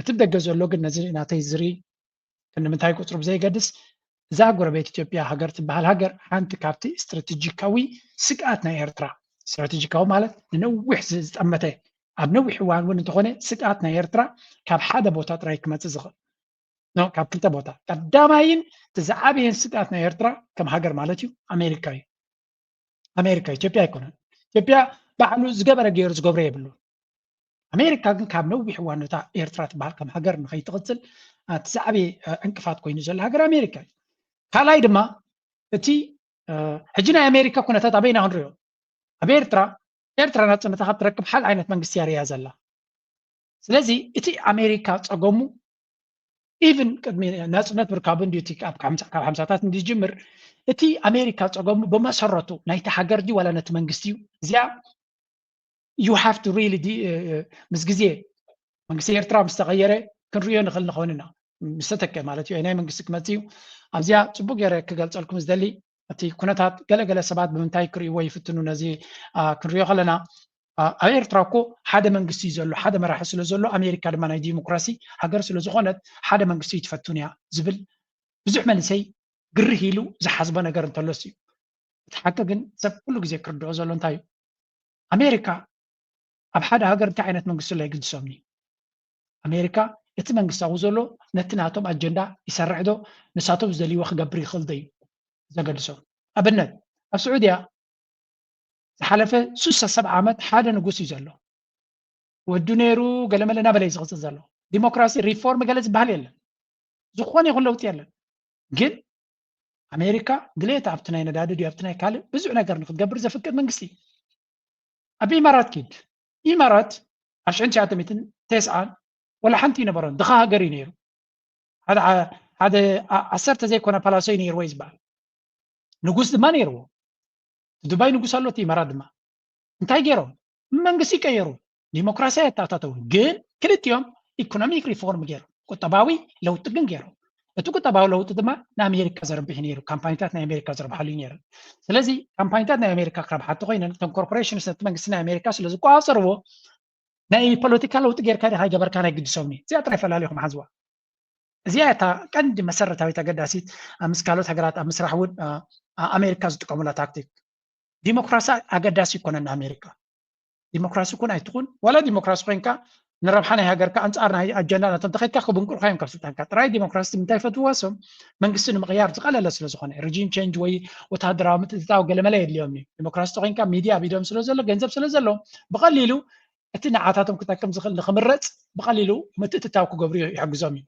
እቲ ደገ ዘሎ ግን ነዚ ናተይ ዝርኢ ክንዲ ምንታይ ቁፅሩ ብዘይገድስ እዛ ጎረቤት ኢትዮጵያ ሃገር ትበሃል ሃገር ሓንቲ ካብቲ ስትራቴጂካዊ ስግኣት ናይ ኤርትራ ስትራቴጂካዊ ማለት ንነዊሕ ዝጠመተ ኣብ ነዊሕ እዋን እውን እንተኾነ ስግኣት ናይ ኤርትራ ካብ ሓደ ቦታ ጥራይ ክመፅእ ዝኽእል ካብ ክልተ ቦታ ቀዳማይን እቲ ዝዓበየን ስግኣት ናይ ኤርትራ ከም ሃገር ማለት እዩ ኣሜሪካ እዩ። ኣሜሪካ ኢትዮጵያ ኣይኮነን። ኢትዮጵያ ባዕሉ ዝገበረ ገይሩ ዝገብሮ የብሉ። ኣሜሪካ ግን ካብ ነዊሕ እዋን ነታ ኤርትራ ትበሃል ከም ሃገር ንኸይትቕፅል እቲ ዝዓበየ ዕንቅፋት ኮይኑ ዘሎ ሃገር ኣሜሪካ እዩ። ካልኣይ ድማ እቲ ሕጂ ናይ ኣሜሪካ ኩነታት ኣበይና ክንሪኦ ኣብ ኤርትራ ኤርትራ ናፅነታ ካብ ትረክብ ሓደ ዓይነት መንግስቲ እያ ርያ ዘላ። ስለዚ እቲ ኣሜሪካ ፀገሙ ኢቭን ቅድሚ ናፅነት ምርካቡ እንዲ ካብ ሓምሳታት እንዲ ዝጅምር እቲ ኣሜሪካ ፀገሙ ብመሰረቱ ናይቲ ሃገር ድዩ ዋላ ነቲ መንግስቲ እዩ እዚኣ you have to really ምስ ግዜ መንግስቲ ኤርትራ ምስ ተቐየረ ክንሪኦ ንኽእል ንኸውን ኢና ምስ ተተከ ማለት እዩ ናይ መንግስቲ ክመፅእ እዩ ኣብዚኣ ፅቡቅ ገይረ ክገልፀልኩም ዝደሊ እቲ ኩነታት ገለገለ ሰባት ብምንታይ ክርእይዎ ይፍትኑ ነዚ ክንሪኦ ከለና ኣብ ኤርትራ እኮ ሓደ መንግስቲ እዩ ዘሎ ሓደ መራሒ ስለ ዘሎ ኣሜሪካ ድማ ናይ ዲሞክራሲ ሃገር ስለ ዝኾነት ሓደ መንግስቲ እዩ ትፈቱን እያ ዝብል ብዙሕ መንእሰይ ግርህ ኢሉ ዝሓስቦ ነገር እንተሎስ እዩ እቲ ሓቂ ግን ሰብ ኩሉ ግዜ ክርድኦ ዘሎ እንታይ እዩ ኣሜሪካ ኣብ ሓደ ሃገር እንታይ ዓይነት መንግስቲ ኣሎ ይግድሶም እዩ ኣሜሪካ እቲ መንግስታዊ ዘሎ ነቲ ናቶም ኣጀንዳ ይሰርሕ ዶ ንሳቶም ዝደልይዎ ክገብር ይኽእል ዶ እዩ ዘገድሶም። ኣብነት ኣብ ስዑድያ ዝሓለፈ ሱሳ ሰብ ዓመት ሓደ ንጉስ እዩ ዘሎ። ወዱ ነይሩ ገለመለ እናበለ እዩ ዝቕፅል ዘሎ። ዲሞክራሲ ሪፎርም ገለ ዝበሃል የለን። ዝኾነ ይኹን ለውጢ የለን። ግን ኣሜሪካ ድሌት ኣብቲ ናይ ነዳዲ ድዩ ኣብቲ ናይ ካልእ ብዙሕ ነገር ንክትገብር ዘፍቅድ መንግስቲ። ኣብ ኢማራት ኪድ ኢማራት ኣብ ሽሕን ትሽዓተ ሚእትን ተስዓን ወላ ሓንቲ ይነበሮን ድኻ ሃገር እዩ ነይሩ። ሓደ ዓሰርተ ዘይኮነ ፓላሶ ነይርዎ እዩ ዝበሃል። ንጉስ ድማ ነይርዎ። ዱባይ ንጉስ ኣሎ፣ እቲ ኢማራት ድማ። እንታይ ገይሮም? መንግስቲ ቀየሩ። ዲሞክራሲ ኣየተኣታተውን፣ ግን ክልቲኦም ኢኮኖሚክ ሪፎርም ገይሮም፣ ቁጠባዊ ለውጢ ግን ገይሮም። እቲ ቁጠባዊ ለውጢ ድማ ንኣሜሪካ ዘርብሕ ነይሩ። ካምፓኒታት ናይ ኣሜሪካ ዝረብሓሉ እዩ ነይሩ። ስለዚ ካምፓኒታት ናይ ኣሜሪካ ክረብሓ እንተኮይነን እቶም ኮርፖሬሽንስ ነቲ መንግስቲ ናይ ኣሜሪካ ስለ ዝቆፃፀርዎ ናይ ፖለቲካ ለውጢ ጌርካ ዲኻ ኣይገበርካን ኣይግድሶምኒ። እዚኣ ጥራይ ፈላሊኹም ሓዝዋ። እዚኣ እታ ቀንዲ መሰረታዊት ኣገዳሲት ምስ ካልኦት ሃገራት ኣብ ምስራሕ እውን ኣሜሪካ ዝጥቀሙላ ታክቲክ። ዲሞክራሲ ኣገዳሲ ይኮነን ንኣሜሪካ። ዲሞክራሲ ኩን ኣይትኹን ዋላ ዲሞክራሲ ኮይንካ ንረብሓ ናይ ሃገርካ ኣንፃር ናይ ኣጀንዳ ናቶም ተኸድካ ክብንቁርካ እዮም ካብ ስልጣንካ። ጥራይ ዲሞክራሲ ምንታይ ፈትውዋ ሶም መንግስቲ ንምቕያር ዝቐለለ ስለዝኾነ regime change ወይ ወታደራዊ ምትእትታው ገለመለ የድልዮም እዩ። ዲሞክራሲ ተኮይንካ ሚድያ ኣብ ኢዶም ስለዘሎ ገንዘብ ስለዘሎ ብቐሊሉ እቲ ንዓታቶም ክጠቅም ዝኽእል ንክምረፅ ብቐሊሉ ምትእትታው ክገብሩ ይሕግዞም እዩ።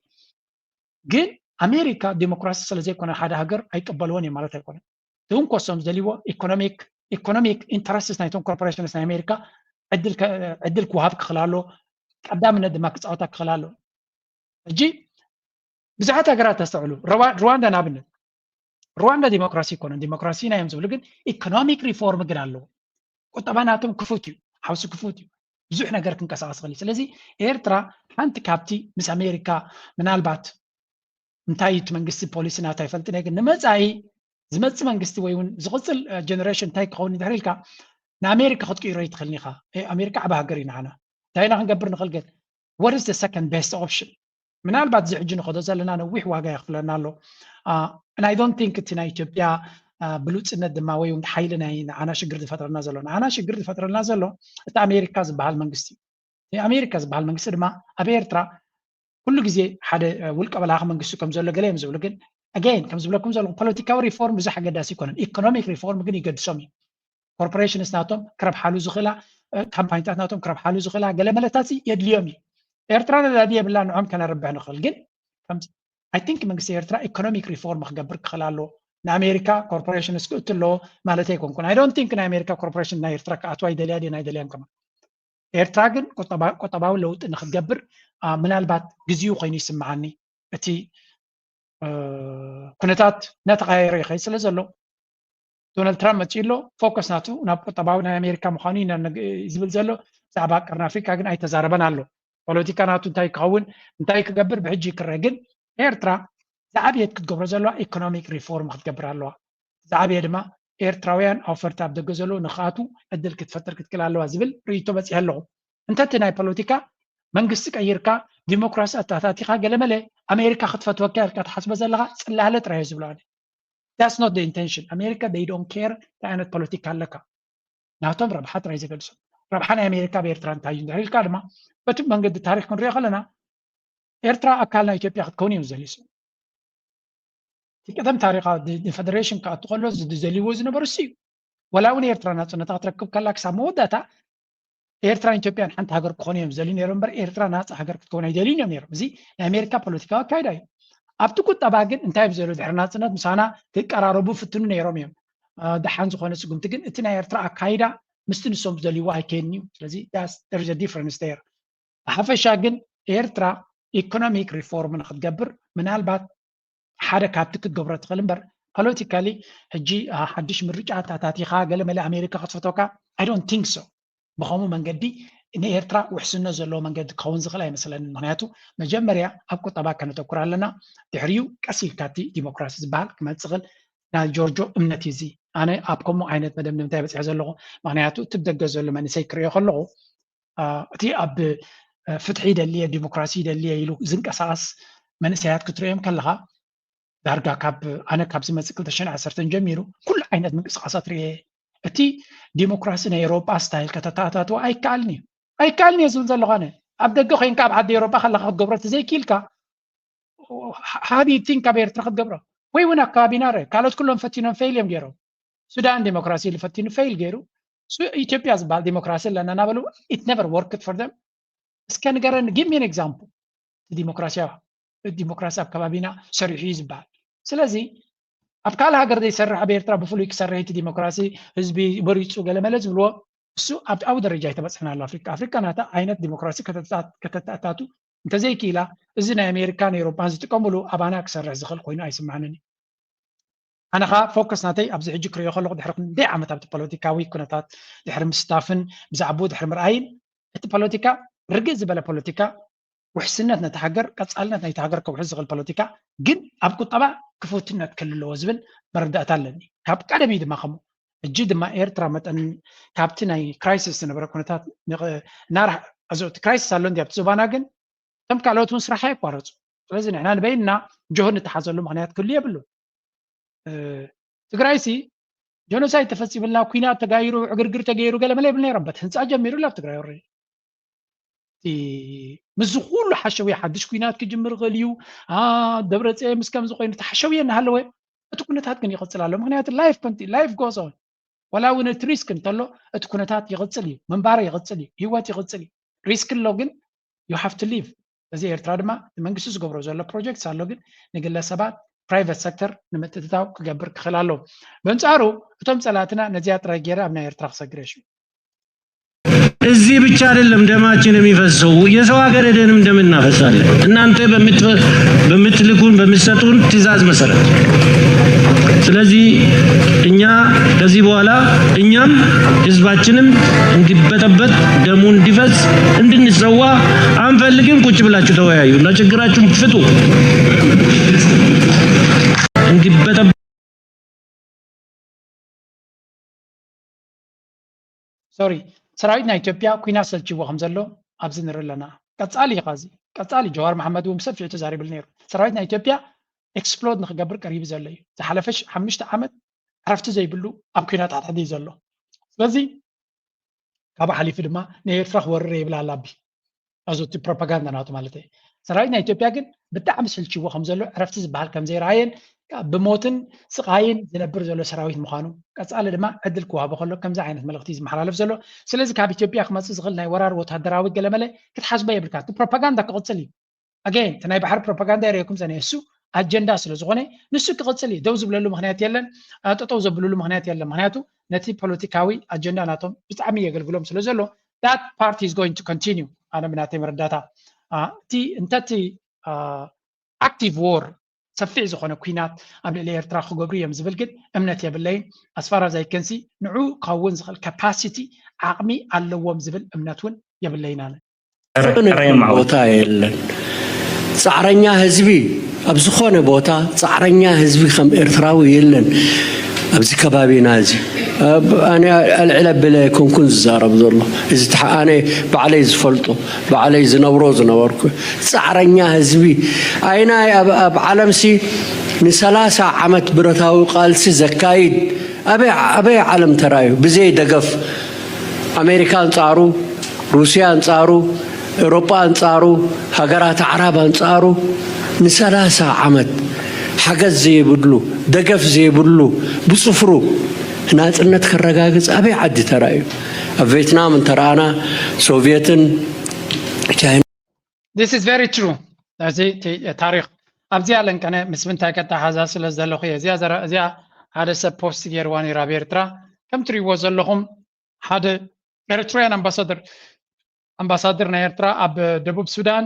ግን ኣሜሪካ ዲሞክራሲ ስለዘይኮነ ሓደ ሃገር ኣይቀበልዎን እዮም ማለት ኣይኮነን። ትንኮሶም ዝደልይዎ ኢኮኖሚክ ኢኮኖሚክ ኢንተረስትስ ናይቶም ኮርፖሬሽንስ ናይ ኣሜሪካ ዕድል ክወሃብ ክኽእል ኣሎ፣ ቀዳምነት ድማ ክፃወታ ክኽእል ኣሎ። ሕጂ ብዙሓት ሃገራት ተስተውዕሉ፣ ሩዋንዳ ንኣብነት። ሩዋንዳ ዲሞክራሲ ይኮነን ዲሞክራሲ ኢና እዮም ዝብሉ፣ ግን ኢኮኖሚክ ሪፎርም ግን ኣለዎ። ቁጠባ ናቶም ክፉት እዩ፣ ሓውሲ ክፉት እዩ፣ ብዙሕ ነገር ክንቀሳቀስ ክእል። ስለዚ ኤርትራ ሓንቲ ካብቲ ምስ ኣሜሪካ ምናልባት እንታይ እቲ መንግስቲ ፖሊሲ ናታ ይፈልጥን ግን ንመፃኢ ዝመፅእ መንግስቲ ወይ እውን ዝቕፅል ጀነሬሽን እንታይ ክኸውን ድሕሪ ኢልካ ንኣሜሪካ ክትቅይሮ ይትኽእልን ኢኻ። ኣሜሪካ ዓብ ሃገር እዩ ንዓና። እንታይ ኢና ክንገብር ንኽእል ግን what is the second best option? ምናልባት እዚ ሕጂ ንኸዶ ዘለና ነዊሕ ዋጋ የኽፍለና ኣሎ። And I don't think እቲ ናይ ኢትዮጵያ ብሉፅነት ድማ ወይ ሓይሊ ናይ ንዓና ሽግር ዝፈጥረና ዘሎ ንዓና ሽግር ዝፈጥረና ዘሎ እቲ ኣሜሪካ ዝበሃል መንግስቲ እዩ። ኣሜሪካ ዝበሃል መንግስቲ ድማ ኣብ ኤርትራ ኩሉ ግዜ ሓደ ውልቀ መላኺ መንግስቲ ከም ዘሎ ገለ እዮም ዝብሉ። ግን ኣገይን ከም ዝብለኩም ዘለኹ ፖለቲካዊ ሪፎርም ብዙሕ ኣገዳሲ ይኮነን። ኢኮኖሚክ ሪፎርም ግን ይገድሶም እዩ። ኮርፖሬሽንስ ናቶም ክረብሓሉ ዝኽእላ፣ ካምፓኒታት ናቶም ክረብሓሉ ዝኽእላ ገለ መለታት የድልዮም እዩ። ኤርትራ ነዳዲ የብላ፣ ንዖም ከነርብሕ ንኽእል። ግን I think መንግስቲ ኤርትራ ኢኮኖሚክ ሪፎርም ክገብር ክኽእል ኣለዎ። ንኣሜሪካ ኮርፖሬሽንስ ክእቱ ኣለዎ ማለት ኣይኮንኩን። I don't think ናይ ኣሜሪካ ኮርፖሬሽን ናይ ኤርትራ ክኣትዋ ይደልያ ድየን ኣይደልያን ከማን። ኤርትራ ግን ቁጠባዊ ለውጢ ንክትገብር ምናልባት ግዜኡ ኮይኑ ይስምዓኒ። እቲ ኩነታት እናተቀያየረ ይኸይድ ስለ ዘሎ ዶናልድ ትራምፕ መፂኡ ኣሎ። ፎከስ ናቱ ናብ ቁጠባዊ ናይ ኣሜሪካ ምዃኑ እዩ ዝብል ዘሎ። ብዛዕባ ቀርኒ ኣፍሪካ ግን ኣይተዛረበን ኣሎ። ፖለቲካ ናቱ እንታይ ክኸውን እንታይ ክገብር ብሕጂ ይክረ። ግን ኤርትራ ዝዓብየት ክትገብሮ ዘለዋ ኢኮኖሚክ ሪፎርም ክትገብር ኣለዋ። ዝዓብየ ድማ ኤርትራውያን ኣውፈርቲ ኣብ ደገ ዘለዉ ንክኣቱ ዕድል ክትፈጥር ክትክእል ኣለዋ ዝብል ርእይቶ በፂሐ ኣለኹ። እንተ እቲ ናይ ፖለቲካ መንግስቲ ቀይርካ ዲሞክራሲ ኣተኣታቲኻ ገለመለ ኣሜሪካ ክትፈትወካ ኢልካ ትሓስበ ዘለኻ ፅላለ ጥራይ ዝብሎ ኣነ። That's not the intention። ኣሜሪካ they don't care እንታይ ዓይነት ፖለቲካ ኣለካ። ናቶም ረብሓ ጥራይ ዘገድሶም። ረብሓ ናይ ኣሜሪካ ብኤርትራ እንታይ እዩ እንድሕር ኢልካ ድማ በቲ መንገዲ ታሪክ ክንሪኦ ከለና ኤርትራ ኣካል ናይ ኢትዮጵያ ክትከውን እዮም ዝደልዩ። እቲ ቀደም ታሪኻ ንፈደሬሽን ክኣቱ ከሎ ዝደልይዎ ዝነበሩ እሱ እዩ። ወላ እውን ኤርትራ ናፅነታ ክትረክብ ከላ ክሳብ መወዳእታ ኤርትራን ኢትዮጵያን ሓንቲ ሃገር ክኾኑ እዮም ዝደልዩ ነይሮም እምበር ኤርትራ ናፃ ሃገር ክትከውን ኣይደልዩን እዮም ነይሮም። እዚ ናይ ኣሜሪካ ፖለቲካዊ ኣካይዳ እዩ። ኣብቲ ቁጠባ ግን እንታይ እዮም ዝደልዩ? ድሕሪ ናፅነት ምሳና ክቀራረቡ ፍትኑ ነይሮም እዮም። ደሓን ዝኾነ ስጉምቲ ግን እቲ ናይ ኤርትራ ኣካይዳ ምስቲ ንሶም ዝደልይዎ ኣይከይድን እዩ። ስለዚ ዲፍረንስ ር ብሓፈሻ ግን ኤርትራ ኢኮኖሚክ ሪፎርም ንክትገብር ምናልባት ሓደ ካብቲ ክትገብሮ ትኽእል እምበር ፖለቲካሊ ሕጂ ሓድሽ ምርጫ ኣታታቲኻ ገለ መለ ኣሜሪካ ክትፈተካ I don't think so። ብኸምኡ መንገዲ ንኤርትራ ውሕስነት ዘለዎ መንገዲ ክኸውን ዝኽእል ኣይመስለንን። ምክንያቱ መጀመርያ ኣብ ቁጠባ ከነተኩር ኣለና፣ ድሕሪኡ ቀስ ኢልካ እቲ ዲሞክራሲ ዝበሃል ክመፅእ ይኽእል። ናይ ጆርጆ እምነት እዩ እዚ። ኣነ ኣብ ከምኡ ዓይነት መደምደምታ እየ በፂሐ ዘለኹ። ምክንያቱ እቲ ብደገ ዘሎ መንእሰይ ክሪኦ ከለኹ እቲ ኣብ ፍትሒ ይደሊ እየ ዲሞክራሲ ይደሊ እየ ኢሉ ዝንቀሳቐስ መንእሰያት ክትሪኦም ከለኻ ዳርጋ ካብ ኣነ ካብ ዝመፅእ ክልተ ሽሕን ዓሰርተን ጀሚሩ ኩሉ ዓይነት ምንቅስቃሳት ሪኤ እየ። እቲ ዲሞክራሲ ናይ ኤውሮጳ ስታይል ከተተኣታትዎ ኣይከኣልን እዩ ኣይከኣልን እየ ዝብል ዘለኹ ኣነ። ኣብ ደገ ኮይንካ ኣብ ዓዲ ኤውሮጳ ከለካ ክትገብሮ ተዘይክኢልካ፣ how do you think ኣብ ኤርትራ ክትገብሮ? ወይ እውን ኣብ ከባቢና ረ ካልኦት ኩሎም ፈቲኖም ፌል እዮም ገይሮም። ሱዳን ዲሞክራሲ ኢሉ ፈቲኑ ፌል ገይሩ፣ ኢትዮጵያ ዝበሃል ዲሞክራሲ ኣለና እናበሉ it never worked for them። እስከ ንገረኒ፣ give me an example። ዲሞክራሲያ ዲሞክራሲ ኣብ ከባቢና ሰሪሑ እዩ ዝበሃል። ስለዚ ኣብ ካልእ ሃገር ዘይሰርሕ ኣብ ኤርትራ ብፍሉይ ክሰርሕ እቲ ዲሞክራሲ፣ ህዝቢ መሪፁ ገለመለ ዝብልዎ፣ እሱ ኣብ ኣብኡ ደረጃ ኣይተበፅሐን ኣሎ። ኣፍሪካ ኣፍሪካ ናታ ዓይነት ዲሞክራሲ ከተተኣታቱ እንተዘይክኢላ፣ እዚ ናይ ኣሜሪካን ኤውሮጳን ዝጥቀምሉ ኣባና ክሰርሕ ዝኽእል ኮይኑ ኣይስምዓንን እዩ። ኣነ ኸዓ ፎከስ ናተይ ኣብዚ ሕጂ ክሪኦ ከለኹ ድሕሪ ክንደይ ዓመት ኣብቲ ፖለቲካዊ ኩነታት ድሕሪ ምስታፍን ብዛዕባኡ ድሕሪ ምርኣይን፣ እቲ ፖለቲካ ርግእ ዝበለ ፖለቲካ፣ ውሕስነት ነቲ ሃገር፣ ቀጻልነት ናይቲ ሃገር ከውሕስ ዝኽእል ፖለቲካ፣ ግን ኣብ ቁጠባ ክፉትነት ክህሉ ኣለዎ ዝብል መረዳእታ ኣለኒ። ካብ ቀደም እዩ ድማ ከምኡ። ሕጂ ድማ ኤርትራ መጠን ካብቲ ናይ ክራይሲስ ዝነበረ ኩነታት ናራ፣ እዚ ክራይሲስ ኣሎ እንዲ ኣብቲ ዞባና፣ ግን እቶም ካልኦት እውን ስራሕ ኣየቋረፁ። ስለዚ ንሕና ንበይንና ጆሆ ንተሓዘሉ ምክንያት ክህሉ የብሉ። ትግራይሲ ጀኖሳይድ ተፈፂምልና፣ ኩናት ተጋይሩ፣ ዕግርግር ተገይሩ፣ ገለ መለ ይብል ነይሮም። በት ህንፃ ጀሚሩ ኣብ ትግራይ ረ ምስዚ ኩሉ ሓሸውየ ሓድሽ ኩናት ክጅምር ይኽእል እዩ። ደብረፅዮን ምስ ከምዚ ኮይኑ ተሓሸውየ እናሃለወ እቲ ኩነታት ግን ይቕፅል ኣሎ። ምክንያቱ ላይፍ ኮንቲ ላይፍ ጎስ ኦን፣ ዋላ እውን እቲ ሪስክ እንተሎ እቲ ኩነታት ይቕፅል እዩ፣ ምንባር ይቕፅል እዩ፣ ህይወት ይቕፅል እዩ። ሪስክ ኣሎ ግን you have to live። እዚ ኤርትራ ድማ እቲ መንግስቲ ዝገብሮ ዘሎ ፕሮጀክት ኣሎ ግን ንግለሰባት ፕራይቨት ሰክተር ንምትእትታው ክገብር ክኽእል ኣለዎ። በንፃሩ እቶም ፀላእትና ነዚኣ ጥራይ ገይረ ኣብ ናይ ኤርትራ ክሰግር እየ። እዚህ ብቻ አይደለም ደማችን የሚፈሰው፣ የሰው ሀገር ሄደንም ደም እናፈሳለን። እናንተ በምትልኩን በምትሰጡን ትእዛዝ መሰረት። ስለዚህ እኛ ከዚህ በኋላ እኛም ህዝባችንም እንዲበጠበጥ፣ ደሙ እንዲፈስ፣ እንድንሰዋ አንፈልግም። ቁጭ ብላችሁ ተወያዩ እና ችግራችሁን ፍቱ። እንዲበጠበጥ ሶሪ፣ ሰራዊት ናይ ኢትዮጵያ ኩናት ሰልችዎ ከም ዘሎ ኣብዚ ንርኢ ኣለና። ቀጻሊ እዩ ኻዚ ቀጻሊ። ጀዋር መሓመድ እውን ብሰፊሑ ተዛሪብሉ ነይሩ። ሰራዊት ናይ ኢትዮጵያ ኤክስፕሎድ ንክገብር ቀሪቡ ዘሎ እዩ። ዝሓለፈ ሓሙሽተ ዓመት ዕረፍቲ ዘይብሉ ኣብ ኩናት ሓድሕድ እዩ ዘሎ። ስለዚ ካብኡ ሓሊፉ ድማ ንኤርትራ ክወርር ይብል ኣላቢ ኣዞቲ ፕሮፓጋንዳ ናቱ ማለት እዩ። ሰራዊት ናይ ኢትዮጵያ ግን ብጣዕሚ ስልችዎ ከም ዘሎ ዕረፍቲ ዝበሃል ከም ዘይረኣየን ብሞትን ስቓይን ዝነብር ዘሎ ሰራዊት ምዃኑ ቀፃሊ ድማ ዕድል ክዋሃቦ ከሎ ከምዚ ዓይነት መልእኽቲ እዩ ዝመሓላለፍ ዘሎ። ስለዚ ካብ ኢትዮጵያ ክመፅእ ዝኽእል ናይ ወራር ወታደራዊ ገለመለ ክትሓስቦ የብልካ። እቲ ፕሮፓጋንዳ ክቕፅል እዩ። ኣገይን እቲ ናይ ባሕሪ ፕሮፓጋንዳ የርእየኩም ፀኒሐ እሱ ኣጀንዳ ስለ ዝኾነ ንሱ ክቕፅል እዩ። ደው ዝብለሉ ምክንያት የለን፣ ጠጠው ዘብልሉ ምክንያት የለን። ምክንያቱ ነቲ ፖለቲካዊ ኣጀንዳ ናቶም ብጣዕሚ የገልግሎም ስለ ዘሎ that part is going to continue። ኣነ ብናተይ መረዳታ እቲ እንተቲ ኣክቲቭ ዎር ሰፊሕ ዝኾነ ኩናት ኣብ ልዕሊ ኤርትራ ክገብሩ እዮም ዝብል ግን እምነት የብለይን። ኣስፋራ ዛይከንሲ ንዑ ክኸውን ዝኽእል ካፓሲቲ ዓቕሚ ኣለዎም ዝብል እምነት እውን የብለይን ኣነ። ቦታ የለን። ፃዕረኛ ህዝቢ ኣብ ዝኾነ ቦታ ፃዕረኛ ህዝቢ ከም ኤርትራዊ የለን። ኣብዚ ከባቢና እዚ ኣነ ኣልዕለ ብለ ኮንኩን ዝዛረብ ዘሎ እዚ ኣነ ባዕለይ ዝፈልጦ ባዕለይ ዝነብሮ ዝነበርኩ ፃዕረኛ ህዝቢ ኣይናይ ኣብ ዓለምሲ ንሰላሳ ዓመት ብረታዊ ቃልሲ ዘካይድ ኣበይ ዓለም ተራዩ ብዘይ ደገፍ ኣሜሪካ ኣንፃሩ፣ ሩስያ ኣንፃሩ፣ ኤውሮጳ ኣንፃሩ፣ ሃገራት ኣዕራብ ኣንፃሩ ንሰላሳ ዓመት ሓገዝ ዘይብሉ ደገፍ ዘይብሉ ብፅፍሩ ናፅነት ከረጋግፅ ኣበይ ዓዲ ተራእዩ? ኣብ ቬትናም እንተረኣና ሶቭየትን ቻይና This is very true። እዚ ታሪክ ኣብዚኣ ለንቀነ ምስ ምንታይ ከተሓዛ ስለ ዘለኹ እየ። እዚኣ ዘረ እዚኣ ሓደ ሰብ ፖስት ገይርዋ ነይሩ ኣብ ኤርትራ። ከም ትሪእዎ ዘለኹም ሓደ ኤርትራውያን ኣምባሳደር ኣምባሳደር ናይ ኤርትራ ኣብ ደቡብ ሱዳን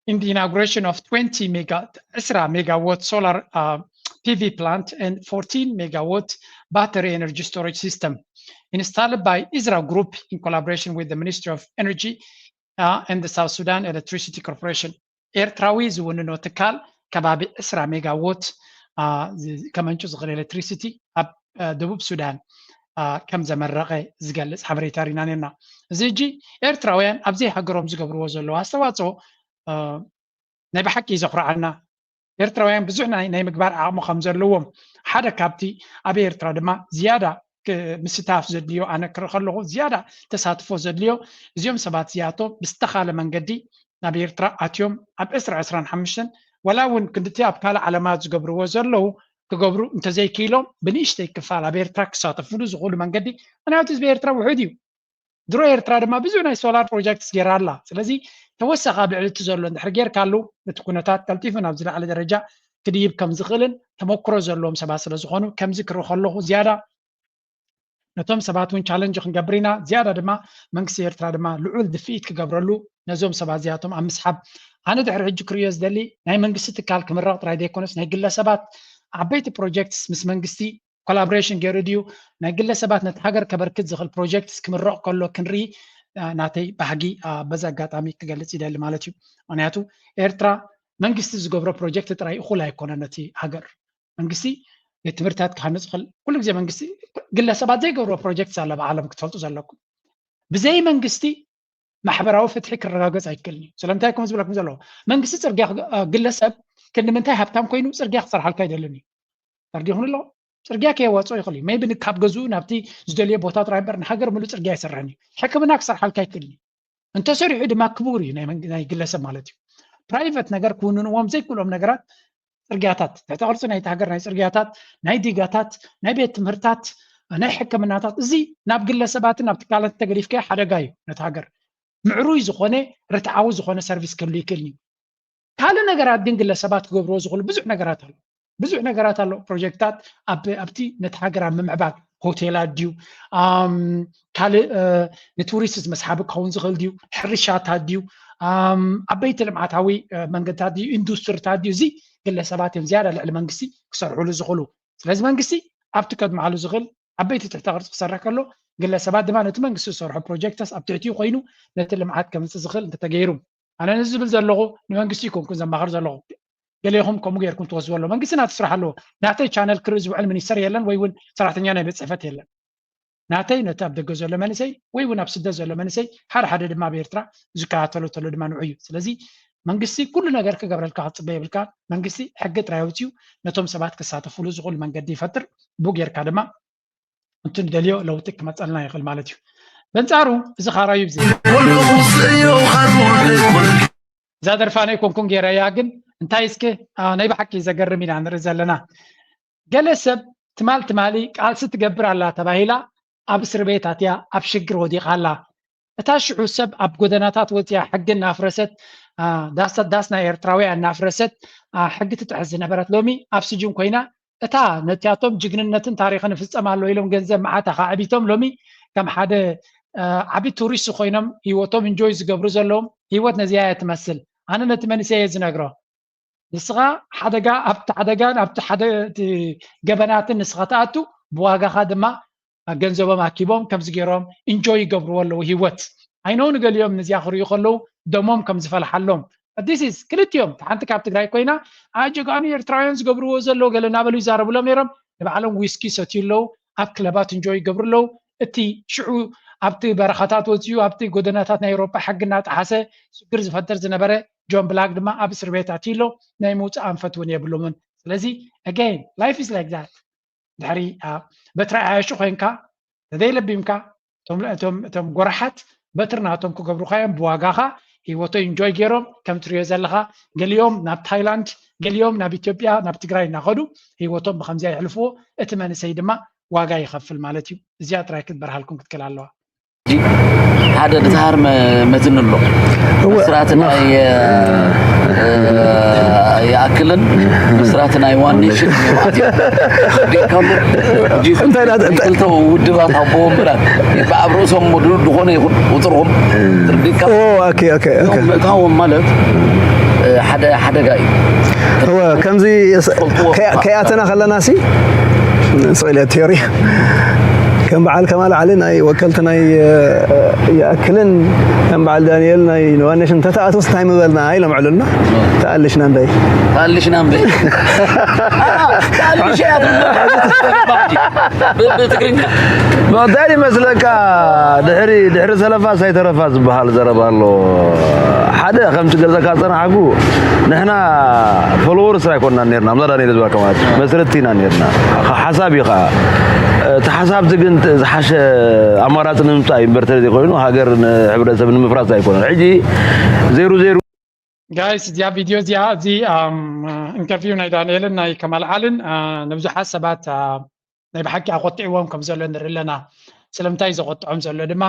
in the inauguration of twenty mega ዕስራ megawatt solar PV plant and fourteen megawatt battery energy storage system installed by Izra Group in collaboration with the Ministry of Energy and the South Sudan Electricity Corporation ኤርትራዊ ዝውንኖ ትካል ከባቢ ዕስራ ሜጋዎት ከመንጩ ዝኽእል ኤሌክትሪሲቲ ኣብ ደቡብ ሱዳን ከም ዘመረቐ ዝገልፅ ሓበሬታ ሪና ነርና። እዚ ሕጂ ኤርትራውያን ኣብ ዘይሃገሮም ዝገብርዎ ዘለዉ ኣስተዋፅኦ ናይ ብሓቂ ዘኹርዓና። ኤርትራውያን ብዙሕ ናይ ምግባር ዓቕሚ ከም ዘለዎም ሓደ ካብቲ ኣብ ኤርትራ ድማ ዝያዳ ምስታፍ ዘድልዮ፣ ኣነ ክርኢ ከለኹ ዝያዳ ተሳትፎ ዘድልዮ፣ እዚኦም ሰባት እዚኣቶም ብዝተኻለ መንገዲ ናብ ኤርትራ ኣትዮም ኣብ ዕስራ ዕስራን ሓሙሽተን ዋላ እውን ክንድቲ ኣብ ካልእ ዓለማት ዝገብርዎ ዘለዉ ክገብሩ እንተዘይክኢሎም ብንእሽተይ ክፋል ኣብ ኤርትራ ክሳተፉሉ ዝኽእሉ መንገዲ። ምክንያቱ ህዝቢ ኤርትራ ውሑድ እዩ። ድሮ ኤርትራ ድማ ብዙሕ ናይ ሶላር ፕሮጀክትስ ገይራ ኣላ። ስለዚ ተወሳኺ ኣብ ልዕሊ እቲ ዘሎ እንድሕር ጌርካሉ እቲ ኩነታት ቀልጢፉ ናብ ዝለዓለ ደረጃ ክድይብ ከም ዝኽእልን ተመክሮ ዘለዎም ሰባት ስለ ዝኾኑ ከምዚ ክርኢ ከለኹ ዝያዳ ነቶም ሰባት እውን ቻለንጅ ክንገብር ኢና። ዝያዳ ድማ መንግስቲ ኤርትራ ድማ ልዑል ድፍኢት ክገብረሉ ነዞም ሰባት እዚኣቶም ኣብ ምስሓብ። ኣነ ድሕሪ ሕጂ ክርእዮ ዝደሊ ናይ መንግስቲ ትካል ክምረቕ ጥራይ ዘይኮነስ ናይ ግለሰባት ዓበይቲ ፕሮጀክትስ ምስ መንግስቲ ኮላቦሬሽን ገይሩ ድዩ ናይ ግለሰባት ነቲ ሃገር ከበርክት ዝኽእል ፕሮጀክትስ ክምረቕ ከሎ ክንርኢ ናተይ ባህጊ በዚ ኣጋጣሚ ክገልጽ ይደሊ ማለት እዩ። ምክንያቱ ኤርትራ መንግስቲ ዝገብሮ ፕሮጀክት ጥራይ እኹል ኣይኮነ ነቲ ሃገር መንግስቲ ቤት ትምህርትታት ክሃንፅ ይኽእል። ኩሉ ግዜ መንግስቲ ግለሰባት ዘይገብርዎ ፕሮጀክት ኣሎ ብዓለም ክትፈልጡ ዘለኩም። ብዘይ መንግስቲ ማሕበራዊ ፍትሒ ክረጋገፅ ኣይክእልን እዩ። ስለምንታይ ከም ዝብለኩም ዘለዎ መንግስቲ ፅርግያ ግለሰብ ክንዲ ምንታይ ሃብታም ኮይኑ ፅርግያ ክሰርሓልካ ይደልን እዩ። ተርዲኹም ኣሎ ፅርግያ ከየዋፅኦ ይኽእል እዩ። ሜቢ ካብ ገዝኡ ናብቲ ዝደልዮ ቦታ ጥራይ እምበር ንሃገር ምሉእ ፅርግያ ኣይሰርሕን እዩ። ሕክምና ክሰርሓልካ ኣይክእልን እዩ። እንተሰሪሑ ድማ ክቡር እዩ ናይ ግለሰብ ማለት እዩ። ፕራይቨት ነገር ክውንንዎም ዘይክእሎም ነገራት ፅርግያታት፣ ትሕተ ቅርፂ ናይቲ ሃገር ናይ ፅርግያታት፣ ናይ ዲጋታት፣ ናይ ቤት ትምህርታት፣ ናይ ሕክምናታት፣ እዚ ናብ ግለሰባትን ናብ ትካላት ተገዲፍካዮ ሓደጋ እዩ ነቲ ሃገር። ምዕሩይ ዝኾነ ርትዓዊ ዝኾነ ሰርቪስ ክህሉ ይክእል እዩ። ካልእ ነገራት ግን ግለሰባት ክገብርዎ ዝኽእሉ ብዙሕ ነገራት ኣሎ። ብዙሕ ነገራት ኣሎ። ፕሮጀክታት ኣብቲ ነቲ ሃገር ኣብ ምምዕባል ሆቴላት ድዩ ካልእ ንቱሪስት መስሓቢ ክኸውን ዝኽእል ድዩ ሕርሻታት ድዩ ዓበይቲ ልምዓታዊ መንገድታት ድዩ ኢንዱስትሪታት ድዩ እዚ ግለሰባት እዮም ዝያዳ ልዕሊ መንግስቲ ክሰርሕሉ ዝኽእሉ። ስለዚ መንግስቲ ኣብቲ ከድምዓሉ ዝኽእል ዓበይቲ ትሕተ ቅርፂ ክሰርሕ ከሎ ግለሰባት ድማ ነቲ መንግስቲ ዝሰርሖ ፕሮጀክትስ ኣብ ትሕቲኡ ኮይኑ ነቲ ልምዓት ከምፅእ ዝኽእል እንተተገይሩ ኣነ ነዚ ዝብል ዘለኹ ንመንግስቲ ይኮንኩን ዘማኽር ዘለኹ። ገሌኹም ከምኡ ጌርኩም ትወስድዎ ኣሎ። መንግስቲ ናቱ ስራሕ ኣለዎ። ናተይ ቻነል ክርኢ ዝውዕል ሚኒስተር የለን ወይ እውን ሰራሕተኛ ናይ ቤት ፅሕፈት የለን። ናተይ ነቲ ኣብ ደገ ዘሎ መንእሰይ ወይ እውን ኣብ ስደት ዘሎ መንእሰይ ሓደ ሓደ ድማ ኣብ ኤርትራ ዝከታተሎ ተሎ ድማ ንዑ እዩ። ስለዚ መንግስቲ ኩሉ ነገር ክገብረልካ ክትፅበ የብልካ። መንግስቲ ሕጊ ጥራይ ኣውፅዩ ነቶም ሰባት ክሳተፉሉ ዝኽእሉ መንገዲ ይፈጥር። ብኡ ጌርካ ድማ እቲ ንደልዮ ለውጢ ክመፀልና ይኽእል ማለት እዩ። በንፃሩ እዚ ካራዩ ብዚ እዛ ደርፋ ናይ ኮንኩን ገይረያ ግን እንታይ እስኪ ናይ ብሓቂ ዘገርም ኢና ንርኢ ዘለና። ገለ ሰብ ትማል ትማሊ ቃልሲ ትገብር ኣላ ተባሂላ ኣብ እስር ቤት ኣትያ ኣብ ሽግር ወዲቓ ኣላ። እታ ሽዑ ሰብ ኣብ ጎደናታት ወፅያ ሕጊ እናፍረሰት ዳስታት ዳስ ናይ ኤርትራውያ እናፍረሰት ሕጊ ትጥሕስ ዝነበረት ሎሚ ኣብ ስጅን ኮይና እታ ነቲኣቶም ጅግንነትን ታሪኽን ይፍጸም ኣሎ ኢሎም ገንዘብ መዓት ኣኻዕቢቶም ሎሚ ከም ሓደ ዓቢ ቱሪስት ኮይኖም ህይወቶም እንጆይ ዝገብሩ ዘለዎም ህይወት ነዚኣ እያ ትመስል። ኣነ ነቲ መንእሰይ እየ ዝነግሮ። ንስኻ ሓደጋ ኣብቲ ሓደጋን ኣብቲ ሓደ ገበናትን ንስኻ ትኣቱ ብዋጋኻ ድማ ገንዘቦም ኣኪቦም ከምዚ ገይሮም እንጆይ ይገብርዎ ኣለዉ ህይወት። ኣይነው ንገሊኦም ነዚኣ ክርእዩ ከለዉ ደሞም ከም ዝፈልሓሎም ኣዲስ ኢዝ ክልቲኦም ሓንቲ ካብ ትግራይ ኮይና ኣጀጋኑ ኤርትራውያን ዝገብርዎ ዘለዉ ገለ እናበሉ ይዛረብሎም ነይሮም። ንባዕሎም ዊስኪ ይሰትዩ ኣለዉ፣ ኣብ ክለባት እንጆይ ይገብሩ ኣለዉ። እቲ ሽዑ ኣብቲ በረኻታት ወፂኡ ኣብቲ ጎደናታት ናይ ኤውሮጳ ሕጊ እናጠሓሰ ሽግር ዝፈጥር ዝነበረ ጆን ብላክ ድማ ኣብ እስር ቤት ኣትዩ ኣሎ። ናይ ምውፃእ ኣንፈት እውን የብሎምን። ስለዚ again life is like that። ድሕሪ በትሪ ዓያሹ ኮይንካ ተዘይለቢምካ እቶም ጎራሓት በትሪ ናቶም ክገብሩካ እዮም ብዋጋኻ ህይወቶ ኢንጆይ ገይሮም ከም ትሪኦ ዘለኻ ገሊኦም ናብ ታይላንድ ገሊኦም ናብ ኢትዮጵያ ናብ ትግራይ እናኸዱ ህይወቶም ብከምዚኣ የሕልፍዎ። እቲ መንእሰይ ድማ ዋጋ ይኸፍል ማለት እዩ። እዚኣ ጥራይ ክትበርሃልኩም ክትክእል ኣለዋ። ሓደ ድትሃር መዝን ኣሎ ስርዓት ናይ ይኣክልን ስርዓት ናይ ዋን ኔሽን ክልተ ውድባት ኣቦ ወንበራት ብኣብ ርእሶም ድኾነ ይኹን ቁፅርኹም ትርዲካ ምእታዎም ማለት ሓደ ሓደጋ እዩ። ከምዚ ከይኣተና ከለና ሲ ስለ ቴሪ ከም በዓል ከማል ዓሊ ናይ ወከልቲ ናይ ይኣክልን ከም በዓል ዳንኤል ናይ ንዋነሽን ተተኣትስ እንታይ ምበልና ኢሎም ዕሉልና ተኣልሽና እምበይ ተኣልሽና እምበይ ብትግርኛ እንታይ ይመስለካ ድሕሪ ድሕሪ ሰለፋ ሳይተረፋ ዝበሃል ዘረባ ኣሎ ሓደ ከምቲ ገለካ ዝፀናሓኩ ንሕና ፎሎወርስ ኣይኮንና ነርና ምዛ ዳንኤል ዝበልካ ማለት መስረቲ ኢና ነርና ሓሳብ እዩ ከዓ እቲ ሓሳብቲ ግን ዝሓሸ ኣማራፂ ንምምፃእ እዩ እምበር ተዘይኮይኑ ሃገር ንሕብረተሰብ ንምፍራስ ኣይኮነን። ሕጂ ዜሩ ዜሩ ጋይስ፣ እዚኣ ቪድዮ እዚኣ፣ እዚ ኢንተርቪው ናይ ዳንኤልን ናይ ከማል ዓልን ንብዙሓት ሰባት ናይ ብሓቂ ኣቆጢዕዎም ከም ዘሎ ንርኢ ኣለና። ስለምንታይ ዘቆጥዖም ዘሎ ድማ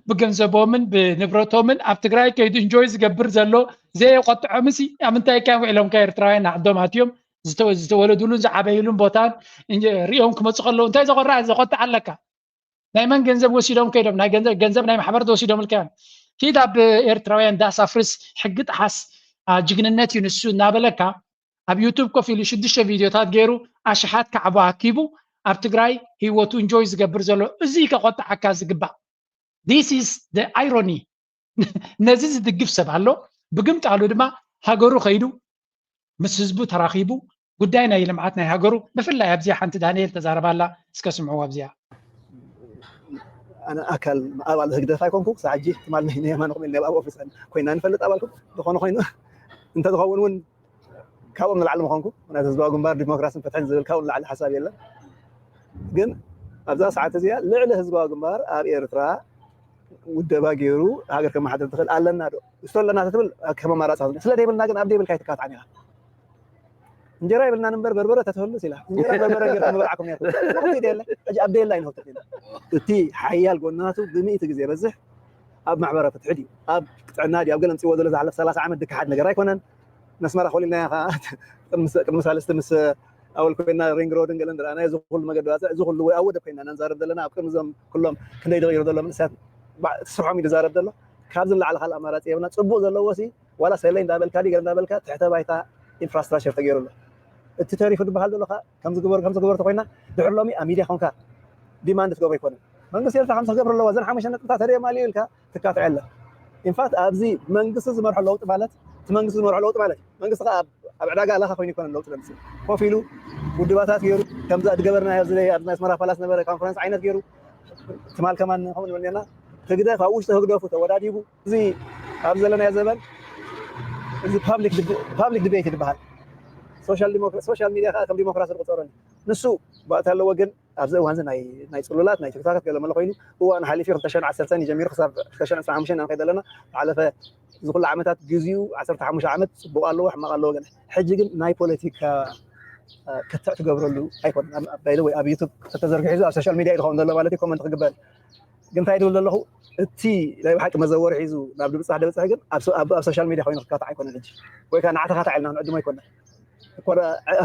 ብገንዘቦምን ብንብረቶምን ኣብ ትግራይ ከይዱ ኢንጆይ ዝገብር ዘሎ ዘየቆጥዖምሲ ኣብ ምንታይ ከ ውዒሎም ከ ኤርትራውያን ንዓዶም ኣትዮም ዝተወለዱሉን ዝዓበይሉን ቦታን ሪኦም ክመፁ ከለዉ እንታይ ዘቆራ ዘቆጥዓ ኣለካ? ናይ መን ገንዘብ ወሲዶም ከይዶም ናይ ገንዘብ ናይ ማሕበር ወሲዶም ልካ ኪድ ኣብ ኤርትራውያን ዳስ ኣፍርስ ሕጊ ጥሓስ ጅግንነት እዩ ንሱ እናበለካ ኣብ ዩቱብ ኮፍ ኢሉ ሽዱሽተ ቪድዮታት ገይሩ ኣሽሓት ካዕቦ ኣኪቡ ኣብ ትግራይ ህይወቱ ኢንጆይ ዝገብር ዘሎ እዚ ከቆጥዓካ ዝግባእ this is the irony ነዚ ዝድግፍ ሰብ ኣሎ ብግምጣሉ ድማ ሃገሩ ከይዱ ምስ ህዝቡ ተራኺቡ ጉዳይ ናይ ልምዓት ናይ ሃገሩ ብፍላይ ኣብዚኣ ሓንቲ ዳንኤል ተዛረባላ እስከ ስምዑ ኣብዚኣ ኣነ ኣካል ኣባል ህግደፍ ኣይኮንኩ ክሳብ ሕጂ ትማል ናይ የማንኩም ኢልና ኣብ ኦፊስ ኮይና ንፈልጥ ኣባልኩም ዝኾነ ኮይኑ እንተዝኸውን እውን ካብኦም ንላዕሊ ምኾንኩ ምክንያቱ ህዝባዊ ግንባር ዲሞክራሲን ፍትሕን ዝብል ካብኡ ንላዕሊ ሓሳብ የለን ግን ኣብዛ ሰዓት እዚኣ ልዕሊ ህዝባዊ ግንባር ኣብ ኤርትራ ውደባ ገይሩ ሃገር ከመሓድር ትኽእል ኣለና ዶ እሱ ኣለና ትብል ከም ኣማራፂ ስለ ዘይብልና ግን ኣብ ዘይብልካ ኣይትካትዓን ኢኻ እንጀራ ይብልና ንበር በርበረ ተትህሉስ ኢላ እንጀራ በርበረ ገርኩም ምበልዓኩም ነርኩም ሕጂ ኣብ ደየላ ይንኸብተት ኢና እቲ ሓያል ጎናቱ ብምእቲ ግዜ በዝሕ ኣብ ማሕበረ ፍትሒ ድዩ ኣብ ጥዕና ድዩ ኣብ ገለ ምፅዎ ዘሎ ዝሓለፍ ሰላሳ ዓመት ድካ ሓደ ነገር ኣይኮነን ነስመራ ኮሊልና ኢና ከዓ ቅድሚ ሳልስቲ ምስ ኣወል ኮይና ሪንግ ሮድን ገለን ዝረኣና እዚ ኩሉ መገዲ ባፅዕ እዚ ኩሉ ወይ ኣብ ወደብ ኮይና ኢና ንዛረብ ዘለና ኣብ ቅድሚ እዞም ኩሎም ክንደይ ዝቕይሩ ዘሎ መንእሰያት ስርሖም እዩ ዝዛረብ ዘሎ ካብዚ ንላዕሊ ካልእ ኣማራፂ የብልና ፅቡቅ ዘለዎ ሲ ዋላ ሰለይ እንዳበልካ ዲ ገለ እንዳበልካ ትሕተ ባይታ ኢንፍራስትራክቸር ተገይሩ ኣሎ እቲ ተሪፉ ዝበሃል ዘሎ ከዓ ከምዚ ግበሩ ከምዚ ግበሩ ተኮይና ድሕር ሎሚ ኣብ ሚድያ ኮንካ ዲማንድ ትገብሮ ኣይኮነን መንግስቲ ኤርትራ ከምዚ ክገብር ኣለዎ እዘን ሓሙሽተ ነጥብታት ተደየማልዩ ኢልካ ትካትዐ ኣለ ኢንፋክት ኣብዚ መንግስቲ ዝመርሖ ለውጢ ማለት እቲ መንግስቲ ዝመርሖ ለውጢ ማለት እዩ መንግስቲ ከዓ ኣብ ዕዳጋ ኣለካ ኮይኑ ይኮነ ለውጢ ለምስ ኮፍ ኢሉ ውድባታት ገይሩ ከምዚ ዝገበርና ኣብዚ ኣብዚ ናይ ኣስመራ ፓላስ ነበረ ኮንፈረንስ ዓይነት ገይሩ ትማል ከማን ከምኡ ንብል ኔርና ህግደፍ ኣብ ውሽጢ ህግደፉ ተወዳዲቡ እዚ ኣብ ዘለናዮ ዘበን እዚ ፓብሊክ ዲቤት ይበሃል ሶሻል ሚዲያ ከዓ ከም ዲሞክራሲ ዝቆፀረኒ ንሱ ባእታ ኣለዎ ግን ኣብዚ እዋን እዚ ናይ ናይ ፅሉላት ናይ ቲክቶካት ገለ መለ ኮይኑ እዋን ሓሊፉ ክልተ ሽሕን ዓሰርተን እዩ ጀሚሩ ክሳብ ክልተ ሽሕን ዕስራን ሓሙሽተን ኢና ንኸይድ ዘለና ዝሓለፈ እዚ ኩሉ ዓመታት ግዚኡ ዓሰርተ ሓሙሽተ ዓመት ፅቡቕ ኣለዎ ሕማቕ ኣለዎ ገለ ሕጂ ግን ናይ ፖለቲካ ክትዕ ትገብረሉ ኣይኮን ባይደ ወይ ኣብ ዩቱብ ተተዘርጊሑ ኣብ ሶሻል ሚድያ እዩ ዝኸውን ዘሎ ማለት እዩ ኮመንት ክግበር ግን እንታይ ትብል ዘለኹ እቲ ናይ ብሓቂ መዘወሪ ሒዙ ናብ ድብፃሕ ደብፅሕ ግን ኣብ ሶሻል ሚድያ ኮይኑ ክካታዕ ኣይኮነን ሕጂ ወይ ከዓ ንዓተኻታዕ ኢልና ክንዕድሞ ኣይኮነን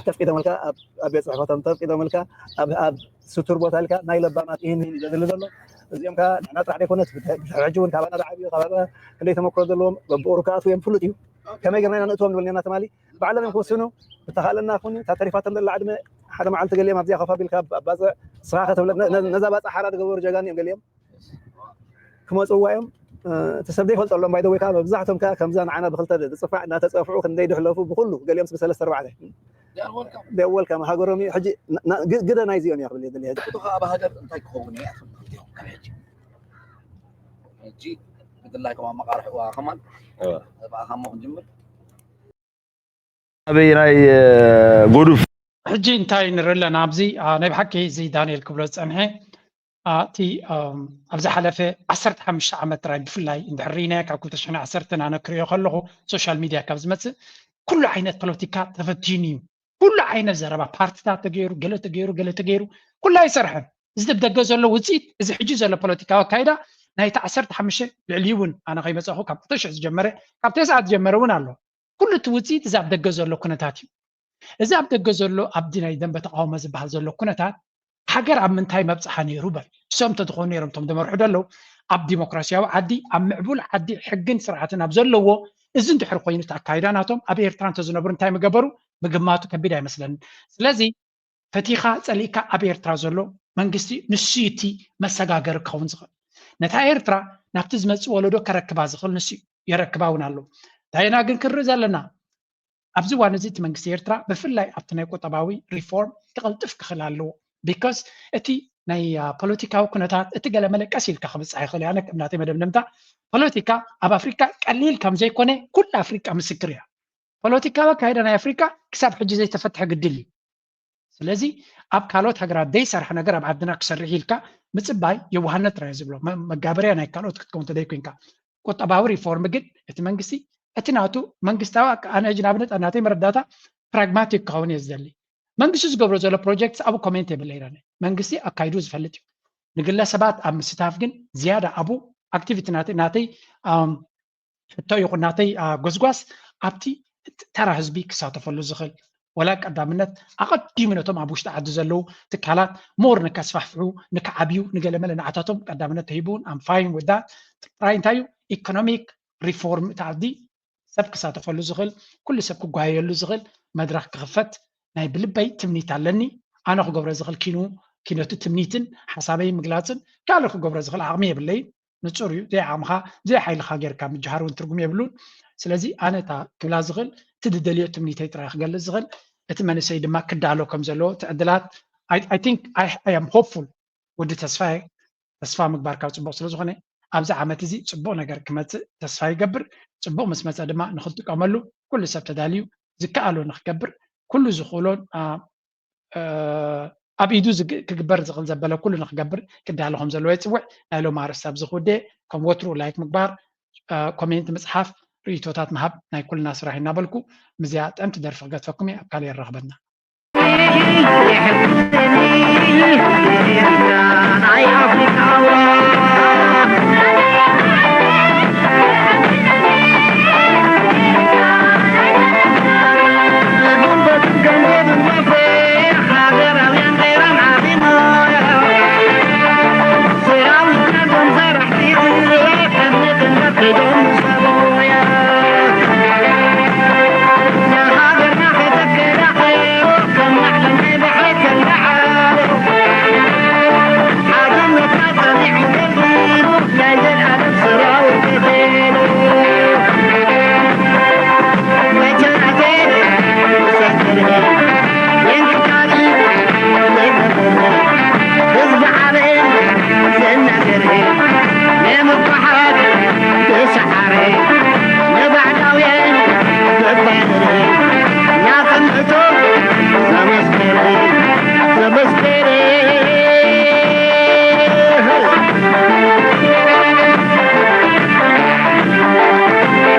ተፍቂዶምልካ ኣብ ቤት ፅሕፈቶም ተፍቂዶምልካ ኣብ ስቱር ቦታ ኢልካ ናይ ለባማት ይህን ይህን ዘድሊ ዘሎ እዚኦም ከዓ ንሕና ጥራሕ ዘይኮነት ሕጂ እውን ካባና ዝዓብዩ ካባና ክንደይ ተመክሮ ዘለዎም በብኡ ክኣትዉ እዮም ፍሉጥ እዩ ከመይ ገርና ኢና ንእትዎም ንብል ኔርና ትማሊ ባዕሎም እዮም ክውስኑ ብተኻለና ኩን እታ ተሪፋቶም ዘላ ዕድመ ሓደ መዓልቲ ገሊኦም ኣብዚኣ ከፍ ኣቢልካ ኣባፅዕ ስኻ ከተብለ ነዛ ባፅዕ ሓራ ዝገበሩ ጀጋኑ እዮም ገሊኦም ክመፅዋ እዮም እቲ ሰብ ዘይፈልጠሎም ባይደ ወይ ከዓ መብዛሕቶም ከዓ ከምዛ ንዓና ብክልተ ዝፅፋዕ እናተፀፍዑ ክንደይ ድሕለፉ ብኩሉ ገሊኦም ስብ ሰለስተ ኣርባዕተ ወልካም ሃገሮም እዩ ሕጂ ግደ ናይዚኦም እያ ክብል የድሊ ሕጂ ኣብ ሃገር እንታይ ክኸውን እየ ክልቲኦም ካብ ሕጂ ሕጂ ብድላይኩም ኣመቃርሕዋ ከማን ብኣኻሞ ክንጅምር ኣበይ ናይ ጎዱፍ ሕጂ እንታይ ንርኢ ኣለና ኣብዚ ናይ ብሓቂ እዚ ዳንኤል ክብሎ ዝፀንሐ እቲ ኣብ ዝሓለፈ ዓሰርተ ሓሙሽተ ዓመት ጥራይ ብፍላይ እንድሕር ርኢናዮ ካብ ክልተ ሽሕን ዓሰርተን ኣነ ክሪኦ ከለኹ ሶሻል ሚድያ ካብ ዝመፅእ ኩሉ ዓይነት ፖለቲካ ተፈቲኑ እዩ ኩሉ ዓይነት ዘረባ ፓርቲታት ተገይሩ ገለ ተገይሩ ገለ ተገይሩ ኩሉ ኣይሰርሐን እዚ ደገ ዘሎ ውፅኢት እዚ ሕጂ ዘሎ ፖለቲካዊ ኣካይዳ ናይቲ ዓሰርተ ሓሙሽተ ልዕሊ እውን ኣነ ከይመፀኹ ካብ ክልተ ሽሕ ዝጀመረ ካብ ተስዓ ዝጀመረ እውን ኣሎ ኩሉ እቲ ውፅኢት እዚ ኣብ ደገ ዘሎ ኩነታት እዩ እዚ ኣብ ደገ ዘሎ ኣብዲ ናይ ደንበ ተቃውሞ ዝበሃል ዘሎ ኩነታት ሃገር ኣብ ምንታይ መብፅሓ ነይሩ በል እሶም እንተዝኾኑ ነይሮም እቶም ዝመርሑ ደለዉ ኣብ ዲሞክራሲያዊ ዓዲ ኣብ ምዕቡል ዓዲ ሕግን ስርዓትን ኣብ ዘለዎ እዚ እንድሕር ኮይኑ እቲ ኣካይዳ ናቶም ኣብ ኤርትራ እንተዝነብሩ እንታይ ምገበሩ ምግማቱ ከቢድ ኣይመስለንን ስለዚ ፈቲኻ ፀሊእካ ኣብ ኤርትራ ዘሎ መንግስቲ ንሱ እቲ መሰጋገሪ ክኸውን ዝኽእል ነታ ኤርትራ ናብቲ ዝመፅእ ወለዶ ከረክባ ዝኽእል ንሱ የረክባ እውን ኣለዉ እንታይና ግን ክርኢ ዘለና ኣብዚ እዋን እዚ እቲ መንግስቲ ኤርትራ ብፍላይ ኣብቲ ናይ ቁጠባዊ ሪፎርም ክቕልጥፍ ክኽእል ኣለዎ because እቲ ናይ ፖለቲካዊ ኩነታት እቲ ገለመለ ቀስ ኢልካ ክብፃሕ ይኽእል ኣነ ከም ናተይ መደምደምታ ፖለቲካ ኣብ ኣፍሪካ ቀሊል ከም ዘይኮነ ኩሉ ኣፍሪካ ምስክር እያ ፖለቲካዊ ኣካይዳ ናይ ኣፍሪካ ክሳብ ሕጂ ዘይተፈትሐ ግድል እዩ ስለዚ ኣብ ካልኦት ሃገራት ዘይሰርሐ ነገር ኣብ ዓድና ክሰርሕ ኢልካ ምፅባይ የዋህነት ጥራይ ዝብሎ። መጋበርያ ናይ ካልኦት ክትከውን ተደይ ኮንካ፣ ቁጠባዊ ሪፎርም ግን እቲ መንግስቲ እቲ ናቱ መንግስታዊ ኣነ ሕጂ ንኣብነት ናተይ መረዳታ ፕራግማቲክ ክኸውን እየ ዝደሊ። መንግስቲ ዝገብሮ ዘሎ ፕሮጀክት ኣብኡ ኮሜንት የብለይ። መንግስቲ ኣካይዱ ዝፈልጥ እዩ። ንግለሰባት ኣብ ምስታፍ ግን ዝያዳ ኣብኡ ኣክቲቪቲ ናተይ ናተይ ሕቶ ይኹን ናተይ ጎዝጓስ ኣብቲ ተራ ህዝቢ ክሳተፈሉ ዝኽእል ወላ ቀዳምነት ኣቐዲሙ ነቶም ኣብ ውሽጢ ዓዲ ዘለዉ ትካላት ሞር ንከስፋሕፍሑ ንክዓብዩ ንገለመለ ንዓታቶም ቀዳምነት ተሂቡን ኣምፋይን ወዳ ጥራይ እንታይ እዩ ኢኮኖሚክ ሪፎርም እቲ ዓዲ ሰብ ክሳተፈሉ ዝኽእል ኩሉ ሰብ ክጓየየሉ ዝኽእል መድረክ ክኽፈት ናይ ብልበይ ትምኒት ኣለኒ። ኣነ ክገብሮ ዝኽእል ኪኑ ኪነቱ ትምኒትን ሓሳበይ ምግላፅን ካልእ ክገብሮ ዝኽእል ዓቕሚ የብለይን። ንፁር እዩ። ዘይዓቕምኻ ዘይሓይልኻ ጌርካ ምጅሃር እውን ትርጉም የብሉን። ስለዚ ኣነ እታ ክብላ ዝኽእል እቲ ዝደልዮ ትምኒተይ ጥራይ ክገልፅ ዝኽእል እቲ መንእሰይ ድማ ክዳሎ ከም ዘለዎ እቲ ዕድላት I think I am hopeful ወዲ ተስፋ ተስፋ ምግባር ካብ ፅቡቅ ስለዝኾነ ኣብዚ ዓመት እዚ ፅቡቅ ነገር ክመፅእ ተስፋ ይገብር። ፅቡቅ ምስ መፀ ድማ ንክንጥቀመሉ ኩሉ ሰብ ተዳልዩ ዝከኣሎ ንክገብር ኩሉ ዝኽእሎን ኣብ ኢዱ ክግበር ዝኽእል ዘበለ ኩሉ ንክገብር ክዳሎ ከም ዘለዎ ይፅውዕ። ናይ ሎም ኣርስቲ ኣብዚ ክውደ ከም ወትሩ ላይክ ምግባር ኮሜንት ምፅሓፍ ርእቶታት ምሃብ ናይ ኩልና ስራሕ እናበልኩ ምዚኣ ጠምቲ ደርፊ ክገድፈኩም እየ ኣብ ካልእ የራኽበና።